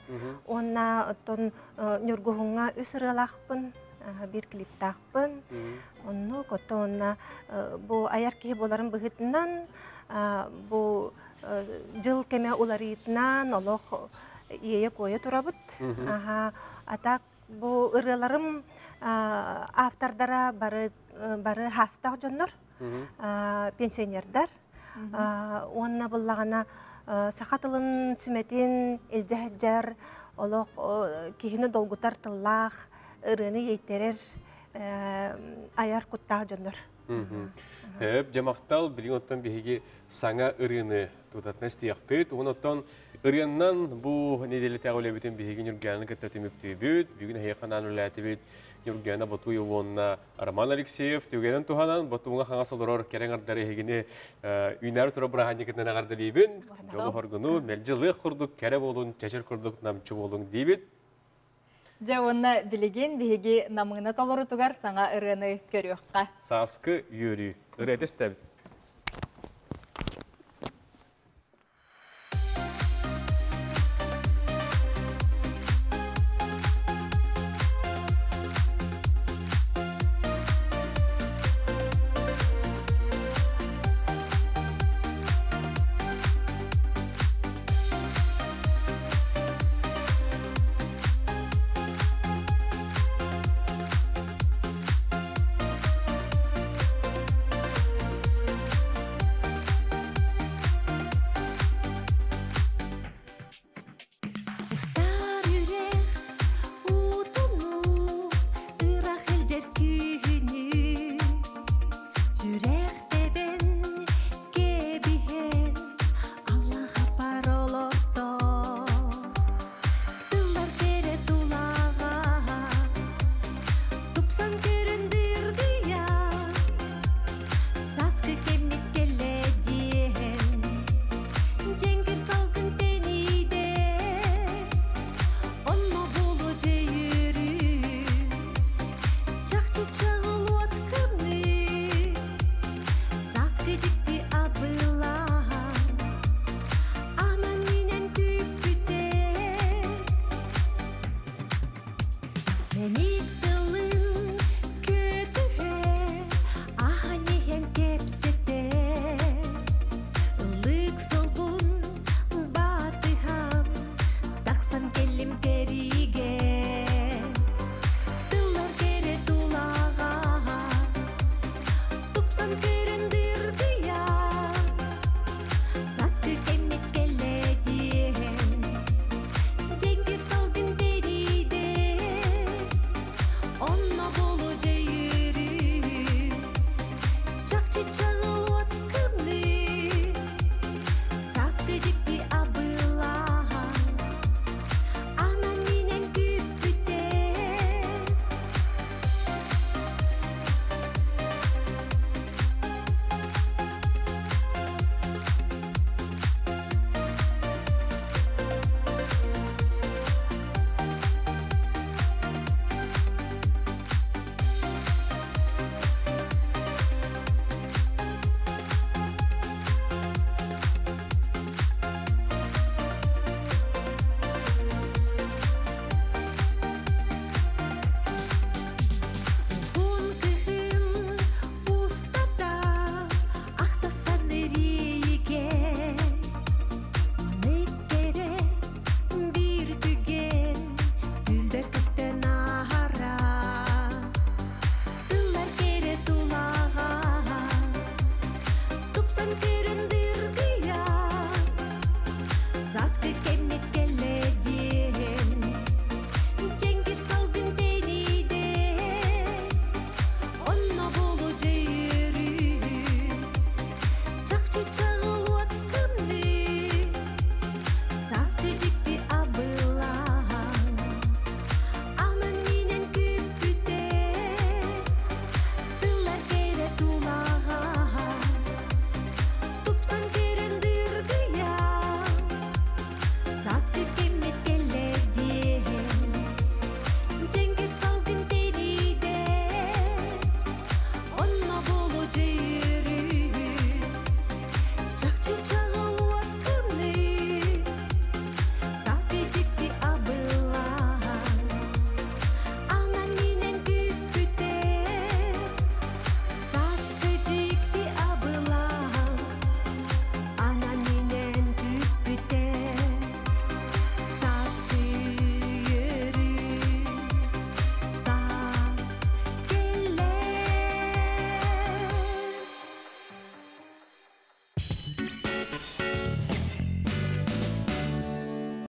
Уонна оттон Ньургуһуҥҥа үс ырыалаахпын, биир клиптаахпын. Оннук, оттон уонна бу айар киһи буоларым быһыытынан бу дьыл кэмэ уларыйытынан олох иэйэ-куойа турабыт. А так бу ырыаларым автордара бары бары хаастаах дьоннор, пенсионердар. Уонна буллаҕына саха тылын сүмэтин илдьэ сылдьар, олох киһини долгутар тыллаах ырыаны ейттерер айар куттаах дьоннор. Хөп, жамақтал, билин оттон биһиги саҥа ырыаны тутатына истиэхпит. Уон оттон ырыаннан бу неделетээҕи үлэбитин биһиги Ньургуйааны кытта түмүктүүбүт. Бүгүн эһиэхэ анаан үлэлээтибит Ньургуйаана Ботуева уонна Роман Алексеев түгэнин туһанан Ботуҥа хаҥас олорор кэрэҥ ардары эһигини үүнээр турар бырааһынньыкытынан эҕэрдэлиибин. Дьолу хоргуну, мэлдьи лыах курдук кэрэ буолун, чэчир курдук намчы буолуҥ диибит. Дьэ уонна билигин биһиги намыына толорутугар саҥа ырыаны көрүөххэ. Сааскы үөрүү. Ырыа истэбит.